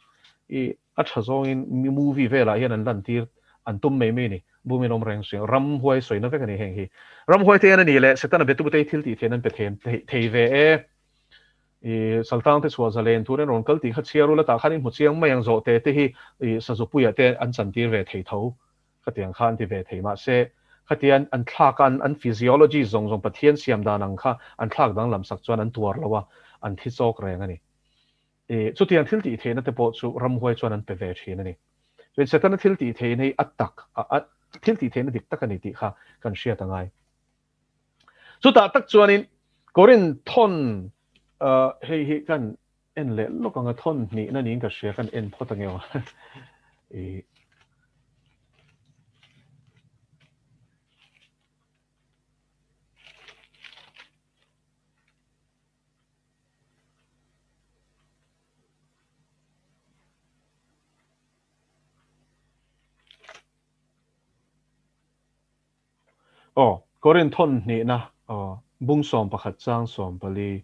I a tha zawngin movie velah hian an lantir an tum mai mai a ni. Bumin awm reng suih ramhuai sawina vek a ni heng hi. Ramhuai te hian a ni leh Setana betute hi thil tih theihna an pe thei thei ve e. I saltang te chhuah zalen turin rawn kal tih kha chhiar ula tah khan in hmu chiang mai ang zawhte te hi i sazupuia te an chantir ve thei tho khatiang kha an ti ve thei mahse khatian an thlak a an physiology zawng zawng Pathian siam dan ang kha an thlak danglam sak chuan an tuar lo a an thi chawk reng a ni. I chutiang thil tih theihna te pawh chu ramhuai chuan an pe ve thin a ni. Chuan Setana thil tih theihna hi a tak a thil tih theihna dik tak a ni tih kha kan hriat a ngai. Chutah tak chuanin Korinthon hei hi kan en leh lawk ang a, thawn hnihna niin ka hria, kan en phawt ang emaw. Aw, Korinth thawn hnihna, aw, bung 11 chang 14.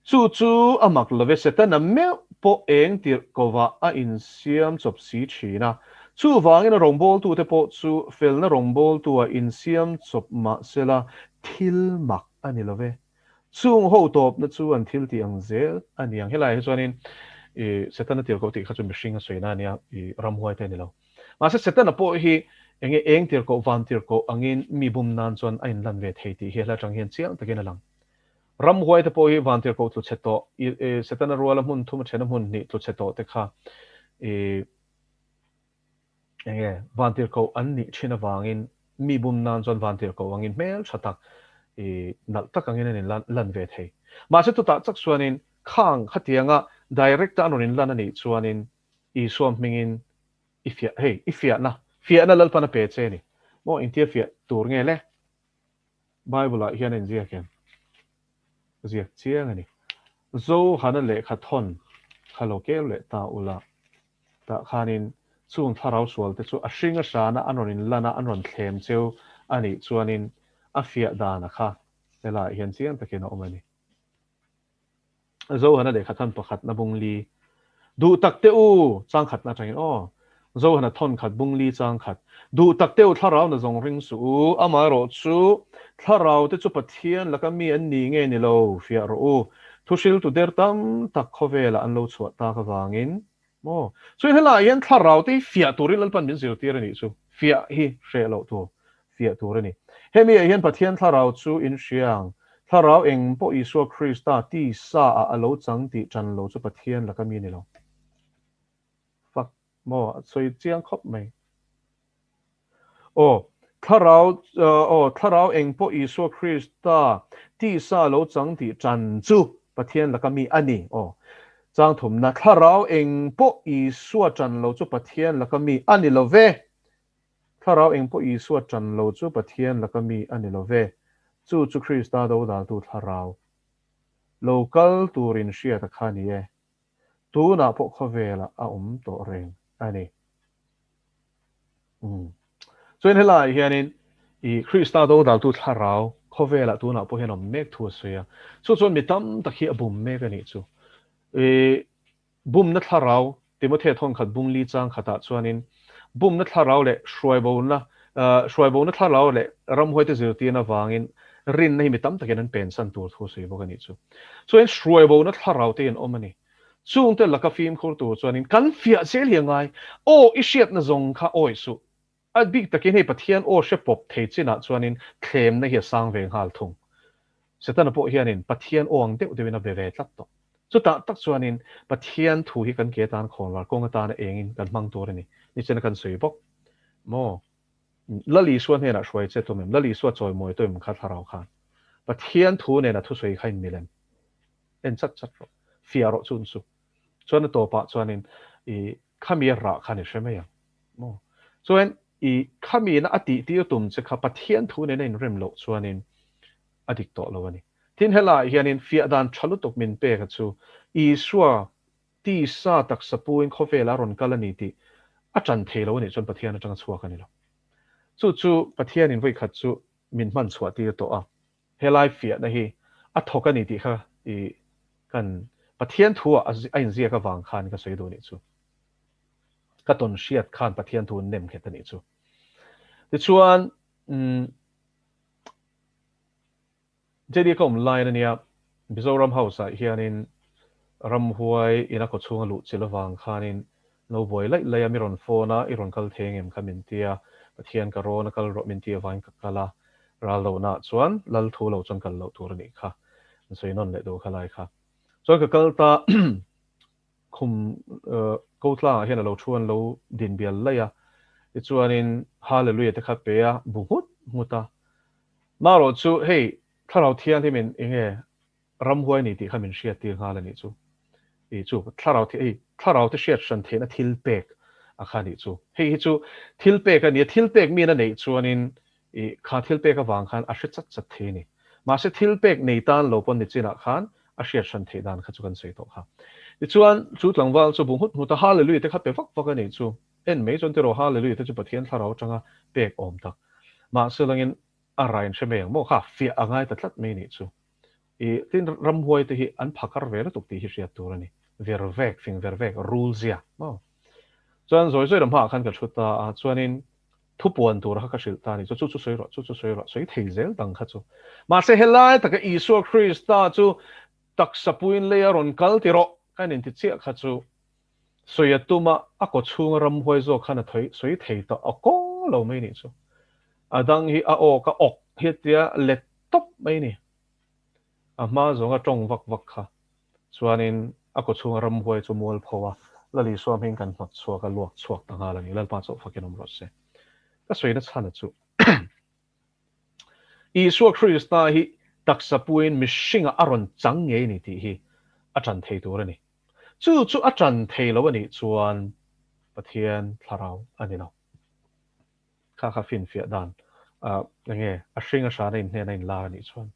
Chu chu a mak love Setana meuh pawh eng tirh kovah a insiam chawp si thin a. Chuvangin a rawngbawltute pawh chu felna rawngbawltua insiam chawp mah sela thil mak a ni love. Chung ho tawpna chu an thil tih ang zel a ni ang. Helaiah hi chuanin i Setana tirh koh tih kha chu mihring a sawina a nia, i ramhuai te a ni lo. Mahse Setana pawh hi enge eng tirhkoh van tirhkoh angin mi bum nan chuan a inlan ve thei tih hi hla atang hian chiang takin a lang. Ramhuai te pawh hi van tirhkoh tlu chhe tawh, i Setana ruala hmun thum a thena hmun hnih tlu chhe tawh te kha i enge van tirhkoh an nih thin avangin mi bum nan chuan van tirhkoh angin hmel tha tak i nalh tak angin an inlan lan ve thei. Mahse chutah chak chuanin khang khatianga direct a an rawn inlan a nih chuanin Isua hmingin i fiah, hei, i fiahna, fiahna Lalpan a pe che a ni. Maw, engtia fiah tur nge le? Bible-ah hian a inziak em? A ziak chiang a ni. Zohana lehkha thawn kha lo keu leh ta ula, tah khanin chung thlarau sualte chu a hring a hrana an rawn inlan a, an rawn thlem cheu a nih chuanin a fiah dana kha helaiah hian chiang takin a awm a ni. Zohana lehkha thawn pakhatna bung li. Duh tak teh u! Chang khatna atangin aw. Zohana thawn khat bung li chang khat. Duh tak teh u thlarau na zawng ring suh u. Amaherawh chu thlarau te chu Pathian laka mi an ni nge ni lo fiah rawh u. Thuhriltu der tam tak khawvelah an lo chhuah tak avangin maw. Chuan helaiah hian thlarau te hi fiah turin Lalpan min zirtir a nih chu. Fiah hi hreh loh tur. Fiah tur a ni. Hemi ah hian Pathian thlarau chu in hria ang. Thlarau eng pawh Isua Krista tisa ah a lo chang tih ṭan lo chu Pathian laka mi ni lo. Fuck maw a sawi chiang khawp mai. Aw, thlarau aw, thlarau eng pawh Isua Krista tisa a lo chang tih ṭan chu Pathian laka mi a ni. Aw, chang thumna, thlarau eng pawh Isua ṭan lo chu Pathian laka mi a ni lo ve. Thlarau eng pawh Isua ṭan lo chu Pathian laka mi a ni lo ve. Chu chu Krista dodaltu thlarau lo kal turin hriat a kha ni e. Tunah pawh khawvelah a awm tawh reng a ni. Umm. Chuan helaiah hianin i Krista dodaltu thlarau khawvelah tunah pawh hian awm mek thu a sawi a. Chu chuan mi tam tak hi a bum mek a nih chu. I Bumna thlarau, Timothea thawnkhat bung li chang khatah chuanin bumna thlarau leh hruaibona hruaibona thlarau leh ramhuaite zirtirna avangin rinna hi mi tam takin an pensan tur thu a sawi bawk a nih chu. Chuan hruaibona thlarau te hi an awm a ni. Chungte laka fimkhur tur chuanin kan fiah zel hi a ngai. Aw, i hriatna zawng kha awih suh. A bik takin hei Pathian aw hre pawp thei chinah chuanin thlemna hi a sang ve nghal thung. Setana pawh hianin Pathian aw ang deuh deuhin a be ve tlat tawh. Chutah tak chuanin Pathian thu hi kan ke atan khawnvar kawng atana engin kan hmang tur a ni. Nichina kan sawi bawk maw? Lal Isua hnenah hruai che tum em? Lal Isua chawimawi tu em kha thlarau khan? Pathian thu nena thusawi kha in milem. En chat chat rawh. Fiah rawh chun chu. Chuan a tawpah chuanin i khami a rah khan i hre mai ang. Maw? Chuan i khamiina a tihtir tum che kha Pathian thu nena inrem loh chuanin a dik tawh lo a ni. Tin, helaiah hianin fiah dan tha lutuk min pek a chu Isua tisa taksa puin khawvelah a rawn kal a ni tih a tan thei lo a nih chuan Pathian atanga chhuak a ni lo. Chu chu Pathianin vawikhat chu min hman chhuah tir tawh a. Helai fiahna hi a thawk a ni tih kha i kan Pathian thu ah a inziak avang khan ka sawi duh a nih chu. Ka tawn hriat khan Pathian thu an nem nghet a nih chu. Tichuan, umm, JD ka awm line a nia. Mizoram House ah hianin ramhuai in a kawchhung a luh chilh avang khanin lo buai laih laih a, mi rawn phone a, i rawn kal thei engem kha min ti a, Pathian ka rawn a kal rawh min tih avangin ka kal a, ral lohna ah chuan lal thu lo chuan kal loh tur a nih kha, an sawi nawn leh duh kha lai kha. Chuan ka kal ta khum ko tlangah hian a lo thu an lo din bial laih a, tichuanin Hallelujah te kha pe a, bu nghut nghut a. Marawh chu hei Thlarau Thianghlimin enge ramhuai ni tih kha min hriat tir nghal a nih chu. I chu Thlarau Thi hei Thlarau te hriat hran theihna thil pek a kha nih chu. Hei hi chu thil pek a ni a, thil pek min a neih chuanin i kha thil pek avang khan a hre chat chat thei a ni. Mahse thil pek nei tan lo pawn nichinah khan a hriat hran theih dan kha chu kan sawi tawh kha. Tichuan chu tlangval chu bu nghut nghut a Hallelujah te kha pe vak vak a nih chu. En mai chuan tiraw Hallelujah te chu Pathian Thlarau atanga pek awm tak. Mahse langin A rain hre mai ang maw kha fiah a ngai ta tlat mai nih chu. I tin ramhuai te hi an phakar ve lutuk tih hi hriat tur a ni. Ver vek, fing ver vek, rul zia maw. Chuan zawi zawi lam hmaah khan ka thu ta a, chuanin thupuan tur kha ka hrilh ta a ni chu, chu chu sawi rawh, chu chu sawi rawh, sawi thei zel dang kha chu. Mahse helai taka Isua Krista chu taksa puiin lei a rawn kal ti rawh ka inti chiah kha chu Sawi a tum a, a kaw chhunga ramhuai zawk khan a thawi sawi thei tawh a kawng lo mai nih chu. A dang hi a awk a awk hi tia let tawp mai ni. A hma zawnga tawng vak vak kha chuanin a kaw chhunga ramhuai chu mual pho a, Lal Isua hming kan hnawt chhuak a, luak chhuak ta nghal a ni. Lalpa chauh fakin awm rawh se. Ka sawina chhan a chu. Isua Krista hi taksa puiin mihringah a rawn chang ngei ni tih hi a ṭan thei tur a ni. Chu chu a ṭan thei lo a nih chuan Pathian thlarau a ni lo. Kha kha finfiah dan eng nge a hring a hrana inhnena inlar a nih chuan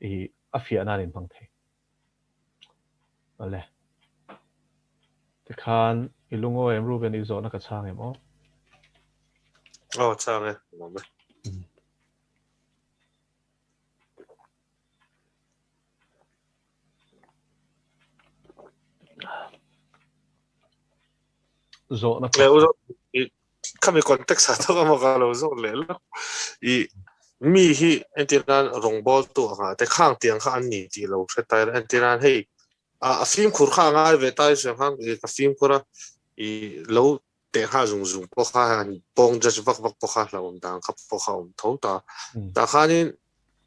i a fiah nan inhmang thei. Awle. Tikhan i lungawi em Ruben i zawhna ka chhang em aw? Aw chhang e, nuam e. Zawhna Khami context ah thawk emaw ka lo zawk leh lawk. I mi hi entir nan rawngbawl tu anga te khang tiang kha an ni tih lo hre ta ila entir nan hei a fimkhur kha a ngai ve ta i sawi khan ka fimkhur a i lo teh nghal zung zung pawh kha han pawng judge vak vak pawh kha hlauhawm dan kha pawh kha awm tho ta. Tah khanin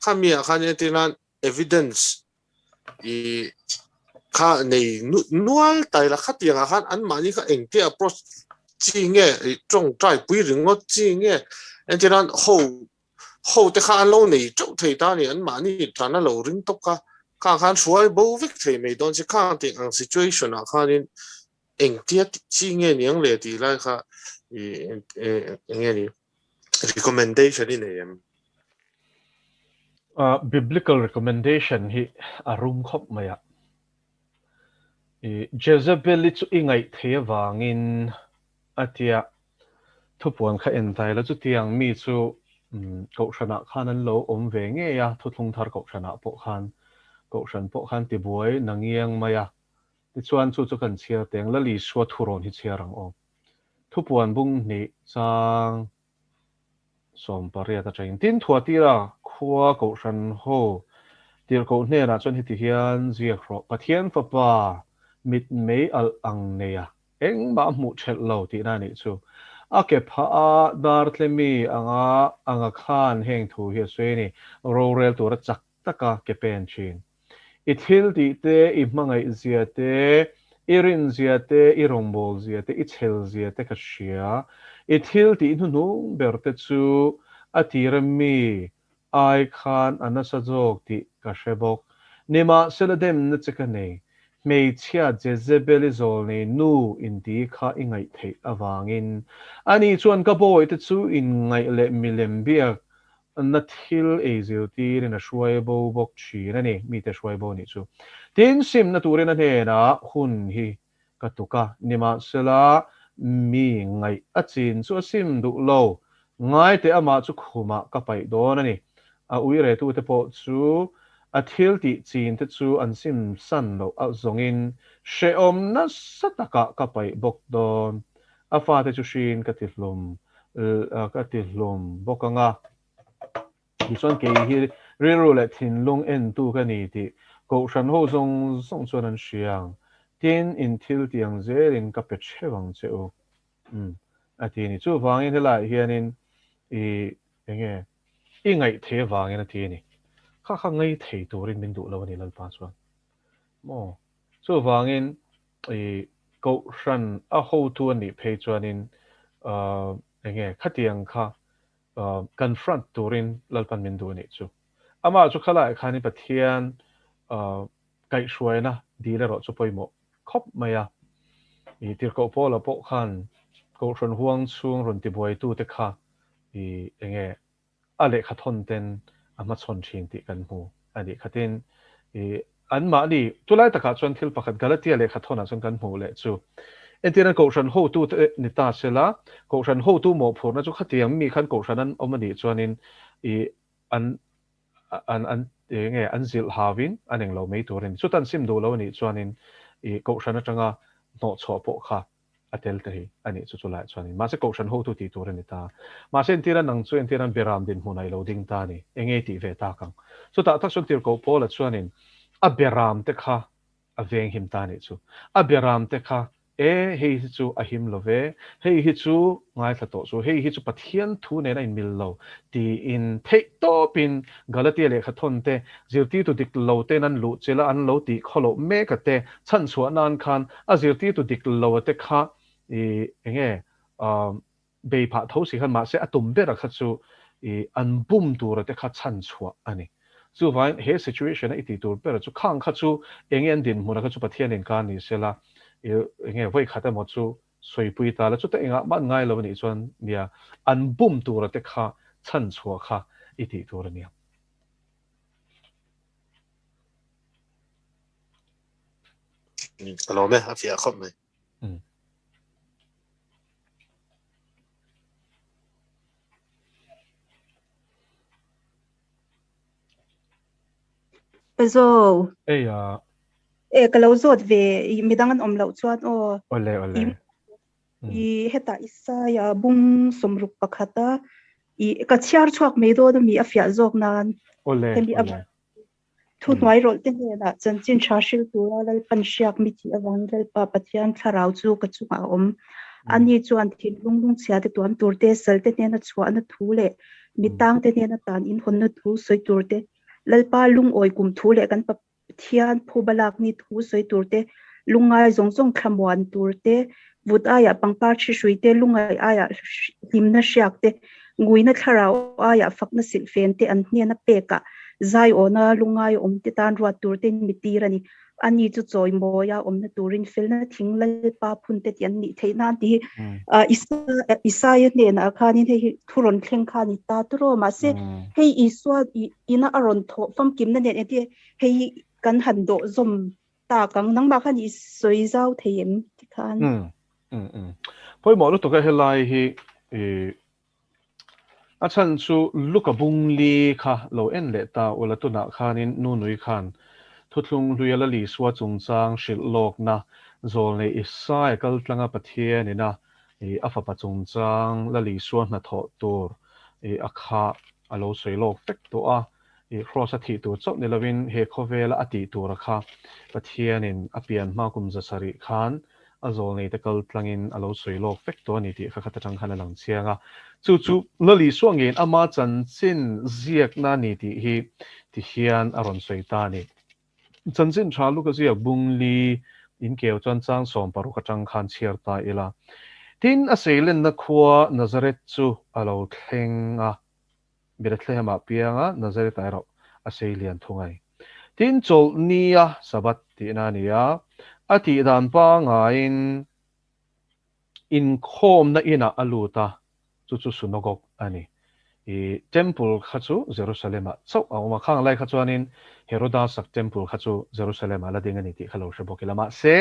khami ah khan entir nan evidence i kha nei nual tai la khatiang ah khan an mahni kha engtia approach chi nge i tawngtai pui ringawt chi nge entir nan ho ho te kha an lo nei teuh thei ta ni an mahni tan a lo ring tawk kha khang khan hruai bo vek thei mai dawn che khang tih ang situation ah khanin engtia chi nge niang le tih lai kha i enge ni Recommendation i nei em? Biblical recommendation hi a rum khawp mai a. I Jezebel i chu i ngaih thei avangin a tia thupuan kha en ta ila chutiang mi chu kohhranah khan an lo awm ve ngei a, thuthlung thar kohhranah pawh khan kohhran pawh khan tibuai na ngiang mai a. Tichuan chu chu kan chhiar teng Lal Isua thurawn hi chhiar ang aw. Thupuan bung hnih chang 18 atangin tin Thuatira khua kohhran ho tirhkoh hnenah chuan heti hian ziak rawh, Pathian Fapa mit mei alh ang nei a, engmah a hmuh thelh lo tihna a nih chu. A ke phah a dartlemi anga anga khan heng thu hi a sawi a ni, rorel tura chak taka ke pen thin. I thil tih te, i hmangaih zia te, i rin zia te, i rawngbâwl zia te, i chhel zia te ka hria. I thil tih hnuhnung ber te chu a tira mi ai khan a nasa zawk tih ka hre bawk. Nimahsela demna che ka nei. Hmeichhia Jezebel-i zawlnei nu inti kha i ngaih theih avangin ani chuan ka bawihte chu inngaih leh milem biak na thil ei zirtirin a hruai bo bawk thin a ni, mite hruai bo nih chu. Tin, simna turin a hnenah hun hi ka tuk a, nimahsela mi ngaih a chin chu a sim duh lo, ngaite amah chu khumah ka paih dawn a ni. A uiretute pawh chu a thil tih chinte chu an sim san loh a zawngin hrehawm nasa takah ka paih bawk dawn. A fate chu hriin ka ti hlum ka ti hlum bawk ang a. Tichuan kei hi rilru leh thinlung entu ka ni tih Kohhran ho zawng zawng chuan an hria ang. Tin, in thil ti ang zelin ka pe theuh ang che u. Umm, a ti a ni. Chuvangin helaiah hianin i enge i ngaih thei avangin a ti a ni. Kha kha ngai thei turin min duh lo a ni Lalpa chuan. Maw? Chuvangin i Kohhran a hotu a nih phei chuanin enge khatiang kha confront turin Lalpan min duh a nih chu. Amah chu khalaiah khanin Pathian kaihhruaina dil erawh chu pawimawh khawp mai a. I Tirhkoh Paula pawh khan Kohhran huang chhung rawn tibuaitute kha i enge a lehkha thawn ten a hmachhawn thin tih kan hmu a nih khatin i anmahni tulai takah chuan thil pakhat Galatia lehkha thawnah chuan kan hmuh leh chu entirna Kohhran hotute ni ta sela Kohhran hotu mawhphurhna chu khatiang mi khan Kohhran an awm a nih chuanin i an an an enge an zilh hauin an englo mai tur a ni. Chuta an sim duh lo a nih chuanin i Kohhran atanga hnawhchhuah pawh kha a tel ta hi a nih chu chulaiah chuanin mahse Kohhran hotu tih tur a ni ta. Mahse entira nang chu entira Beram dinhmunah i lo ding ta a ni. Enge i tih ve tak ang? Chutah tak chuan Tirhkoh Paula chuanin a Beram te kha a veng him ta a nih chu. A Beram te kha E, hei hi chu a him lo ve, hei hi chu ngaithla tawh chu, hei hi chu Pathian thu nen a inmil lo, tiin theih tawpin Galatia lehkha thawn te, zirtirtu dik lo ten an luh chilh a, an lo tih khaw loh mek a te, chhanchhuah nan khan a zirtirtu dik lo a te kha i enge bei phah tho si khan mahse a tum ber a kha chu i an bum tur a te kha chhanchhuah a ni. Chuvangin he situation a i tih tur ber chu khang kha chu enge an dinhmun a kha chu Pathian in ka ni sela i enge vawi khat emaw chu sawipui ta la chuta engah mah an ngai lo a nih chuan nia an bum tur a te kha chhanchhuah kha i tih tur a nia. Ka lawm e, a fiah khawp mai. Zo. Ei a. E ka lo zawt ve i midang an awm loh chuan aw. Ole ole. I heta Isaiah bung sawmruk pakhat a i ka chhiar chhuak mai dawn ami a fiah zawk nan. Ole ole. Thuhnuai rawlh te hnenah chanchin tha hril tura Lalpan hriak mi thih avangin Lalpa Pathian thlarau chu ka chungah a awm. Ani chuan thinlung lungchhia te tuam tur te, sal te hnena chhuahna thu leh mitang te hnena tan inhawnna thu sawi tur te, Lalpa lungawi kum thu leh kan Pathian phuba lakni thu sawi tur te, lungngai zawng zawng thlamuan tur te, vut aiah pangpar thi hrui te, lungngai aiah hlimna hriak te, nguina thlarau aiah fakna silhfen te an hnena pekah zaiawna lungngai awm te tan ruat tur te mi tir a ni. Ani chu chawimawi a awmna turin felna thing Lalpa phun te tih an nih theih nan tih hi Isaia hnenah khanin hei hi thu rawn thleng kha a ni ta tawh mahse hei Isua ina a rawn thawh famkimna nen engtin hei hi kan han dawh zawm tak ang nangmah khan i sawi zau thei em tikhan. Umm umm umm pawimawh lutuk a helai hi i a chhan chu Luka bungli kha lo en leh ta ula tunah khanin Nunui khan thuthlung hluia la Lisua chungchang hrilh lawkna zawlnei Isaia kaltlanga Pathian ina i a fapa chungchang la Lisua hnathawh tur i a kha a lo sawi lawk vek tawh a. I Kraws a thih tur chauh ni lovin he khawvela a tih tura kha Pathianin a pian hma kum zasarih khan a zawlneite kal tlangin a lo sawi lawk vek tawh a ni tih kha khat atang khan a lang chiang a. Chu chu Lal Isua ngeiin ama chanchin ziakna a ni tih hi ti hian a rawn sawi ta a ni. Chanchin tha Luka ziak bung li inkeu chuan chang 16 atang khan chhiar ta ila. Tin, a seilenna khua Nazareth chu a lo thleng a. Bethlehem-ah pianga Nazareth-ah erawh a sei lian thung a ni. Tin, chawlhnia Sabbath tihna a ni a, a tih dan pangaiin inkhawmna inah a lut a, chu chu synagogue a ni. I temple kha chu Jerusalem-ah chauh a awm a, khang lai kha chuanin Heroda sak temple kha chu Jerusalem-ah la ding a ni tih kha lo hre bawk ila. Mahse,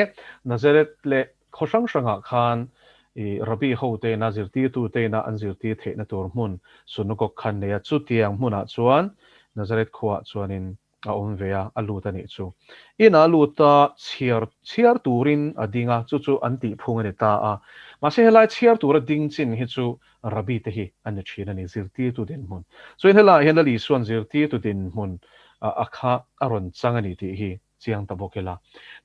Nazareth leh Khaw hrang hrangah khan i Rabbi ho teina zirtirtu teina an zirtir theihna tur hmun synagogue kha an nei a, chutiang hmunah chuan Nazareth khuaah chuanin a awm ve a, a lut a nih chu. Inah a lut a, chhiar chhiar turin a ding a, chu chu an tih phung a ni ta a. Mahse helai chhiar tura ding chin hi chu Rabbi te hi a ni thin a ni, zirtirtu dinhmun. Chuan helaiah hian Lal Isua'n zirtirtu dinhmun. A kha a rawn chang a ni tih hi chiang ta bawk ila.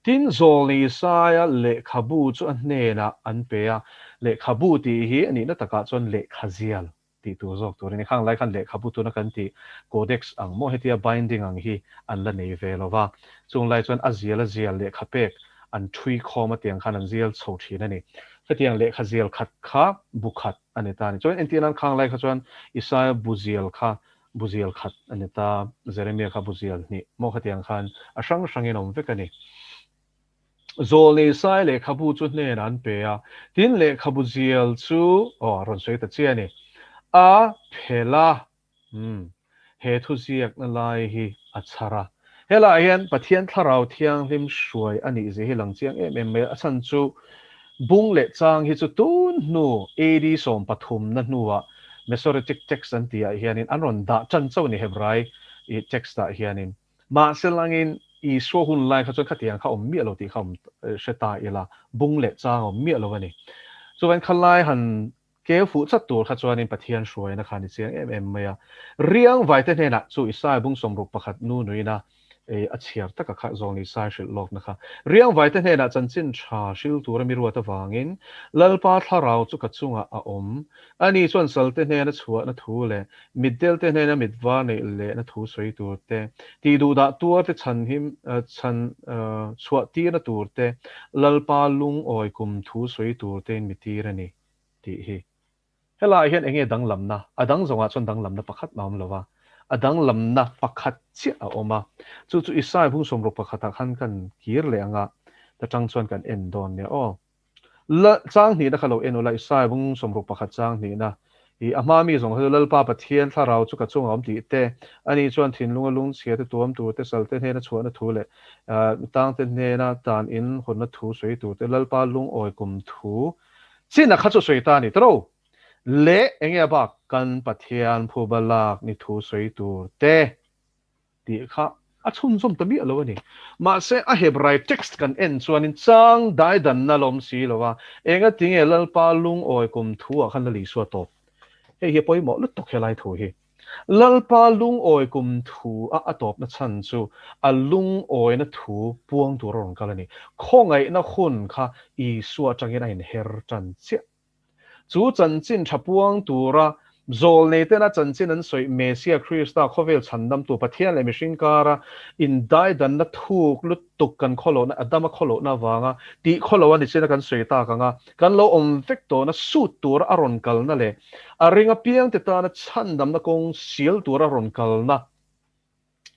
Tin, Zawlni Isaia lehkhabu chu a hnenah an pe a, lehkhabu tih hi a nihna takah chuan lehkhazial tih tur zawk tur a ni. Khang lai khan lehkhabu tuna kan tih codex ang maw hetia binding ang hi an la nei ve lo va, chung lai chuan a zial a zial lehkha pek an thui khawm a tiang khan an zial chho thin a ni. Hetiang lehkha zial khat kha bu khat a ni ta a ni. Chuan entir nan khang lai kha chuan Isaia bu zial kha bu zial khat a ni ta, Jeremia kha bu zial hnih maw khatiang khan a hrang hrangin awm vek a ni. Zawlnei Sai lehkhabu chu hnenah an pe a, tin lehkhabu zial chu, aw a rawn sawi ta chiah a ni, a phel a, umm, he thuziakna lai hi a chhar a. Helaiah hian Pathian Thlarau Thianghlim hruai a nih zia hi lang chiang em em mai a, a chhan chu bung leh chang hi chu tun hnu AD 13 na hnuah Masoretic text an tihah hianin an rawn dah tan chauh a ni Hebrai text ah hianin. Mahse langin Isua hun lai kha chuan khatiang kha awm miah lo tih kha awm hre ta ila, bung leh chang a awm miah lo a ni. Chuvangin khalai han Keu fuh chat tur kha chuanin Pathian hruaina kha a ni chiang em em mai a. Riang vaite hnenah chu Isai bung 61 nu nuina ei a chhiar taka kha zawng Isai hrilh lawkna kha. Riang vaite hnenah chanchin tha hril tura mi ruat avangin Lalpa thlarau chu ka chungah a awm. Ani chuan salte hnena chhuahna thu leh mitdelte hnena mit var neih lehna thu sawi tur te, tih duhdah tuarte chhanhim chhan chhuah tirna tur te, Lalpa lungawi kum thu sawi tur tein mi tir a ni. tih hi. Helaiah hian enge danglamna? A dang zawngah chuan danglamna pakhat mah a awm lo va, a danglamna pakhat chiah a awm a. Chu chu Isaiah bung 61 ah khan kan kir leh ang a, ta tang chuan kan en dawn nia aw. La, chang hnihna kha lo en ula, Isaiah bung 61 chang hnihna i a hma mi zawng kha chu Lalpa Pathian thlarau chu ka chungah a awm tih te, ani chuan thinlunga lungchhia te tuam tur te, salte hnena chhuahna thu leh tangte hnena tan in hawnna thu sawi tur te, Lalpa lungawi kum thu China kha chu sawi ta a ni tawh le enge a bak kan Pathian phuba lak ni thu sawi tur te tih kha a chhunzawm ta miah lo a ni. Mahse a Hebrai text kan en chuanin chang daidanna la awm si lo a, enga tinge Lalpa lungawi kum thu ah khan Lal Isua tawp. Hei hi a pawimawh lutuk helai thu hi. Lalpa lungawi kum thu a a tawpna chhan chu a lungawina thu puang tur a rawn kal a ni. Khawngaihna hun kha Isua atangin a inher tan chiah. Chu chanchin tha puang tura zawlnei tena chanchin an sawi Mesia Krista khawvel chhandamtu Pathian leh mihring kara indaidanna thuk lutuk kan khawlohna Adama khawlohna avanga tih khawlo a ni chin a kan sawi tak ang a, kan lo awm vek tawhna sut tura a rawn kalna leh A ring apiangte tana chhandamna kawng sial tura rawn kalna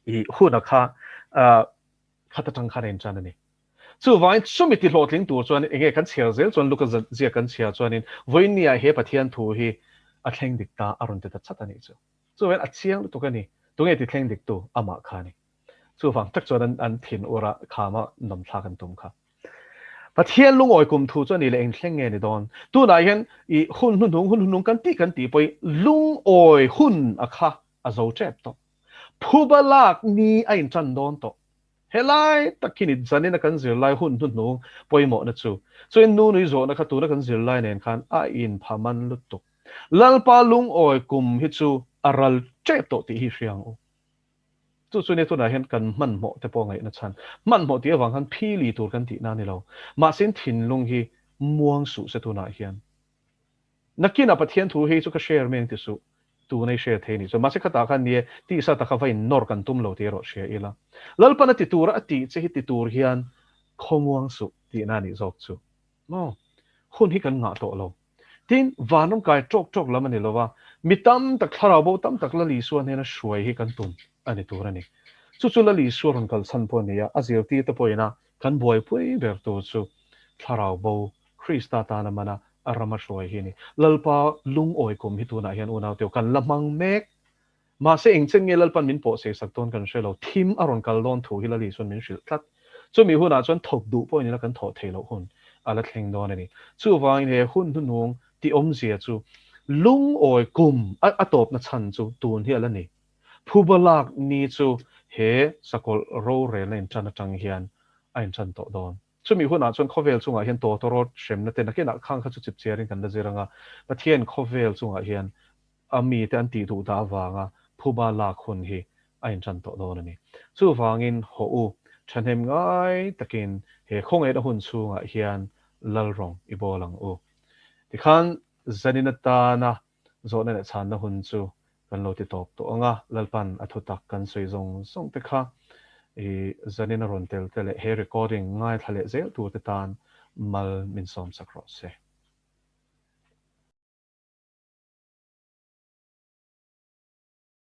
i huna kha khat atang khan a intan a ni. Chuvangin chumi ti hlawhtling tur chuan enge kan chhiar zel chuan Luka ziak kan chhiar chuanin vawiinniah he Pathian thu hi a thleng dik ta a rawn ti ta chat a nih chu. Chuvangin a chiang lutuk a ni. Tunge ti thleng dik tu? Amah kha a ni. Chuvang tak chuan an thin ura khama nawmthlak an tum kha. Pathian lungawi kum thu chu a ni leh eng thleng nge ni dawn? Tunah hian i hun hnuhnung, hun hnuhnung kan tih kan tih pawhin lungawi hun a kha a zo tep tawh. Phuba lak ni a intan dawn tawh. Helai tak khi ni zanin a kan zirlai hun hnuhnung pawimawhna chu. Chuan nu nui zawhna kha tuna kan zirlai nen khan a inpha man lutuk. Lalpa lungawi kum hi chu a ral tep tawh tih hi hria ang u. Chu chu nia tunah hian kan hmanhmawh te pawh ngaihna chhan. Hmanhmawh tih avang khan phili tur kan tihna a ni lo. Mahse in thinlung hi muang suh se tunah hian. Nakinah Pathian thu hei chu ka share mai ang ti suh. Tuna i share thei nih chuan. Mahse khatah khan nie tisa taka va in nawr kan tum lo tih erawh hria ila. Lalpan a ti tura a tih che hi ti tur hian khawmuang suh tihna a nih zawk chu. Maw? Hun hi kan ngah tawh lo. Tin, vanram kai tawk tawk lam a ni lo va, mi tam tak, thlarau bo tam tak Lal Isua hnena hruai hi kan tum a ni tur a ni. Chu chu Lal Isua rawn kal chhan pawh a ni a, a zirtirte pawhin a kan buaipui ber tur chu thlarau bo Krista tana mana a rama hruai hi a ni. Lalpa lungawi kum hi tunah hian unauteu kan la hmang mek. Mahse engchen nge Lalpan min pawh seisak dawn kan hre lo, thim a rawn kal dawn thu hi Lali chuan min hrilh tlat. Chumi hunah chuan thawk duh pawhin ila kan thawh theih loh hun a la thleng dawn a ni. Chuvangin he hun hnuhnung tih awmzia chu lungawi kum a a tawpna chhan chu tun hi a la ni. Phuba lak ni chu he sakawlh rorelna intan atang hian a intan tawh dawn. Chumi hunah chuan khawvel chungah hian tawtawrawt hremna te nakinah khang kha chu chipchiarin kan la zir ang a, Pathian khawvel chungah hian A mite an tih duh dah avanga phuba lak hun hi a inṭan tawh dawn a ni. Chuvangin haw u, ṭhahnem ngai takin he khawngaihna hun chhungah hian lal rawng i bawl ang u. Tikhan zanin atana zawhna leh chhanna hun chu kan lo ti tawp tawh ang a, Lalpan a thutak kan sawi zawng zawng te kha i zanin a rawn tel te leh he recording ngaithla leh zel tur te tan mal min sawm sak rawh se.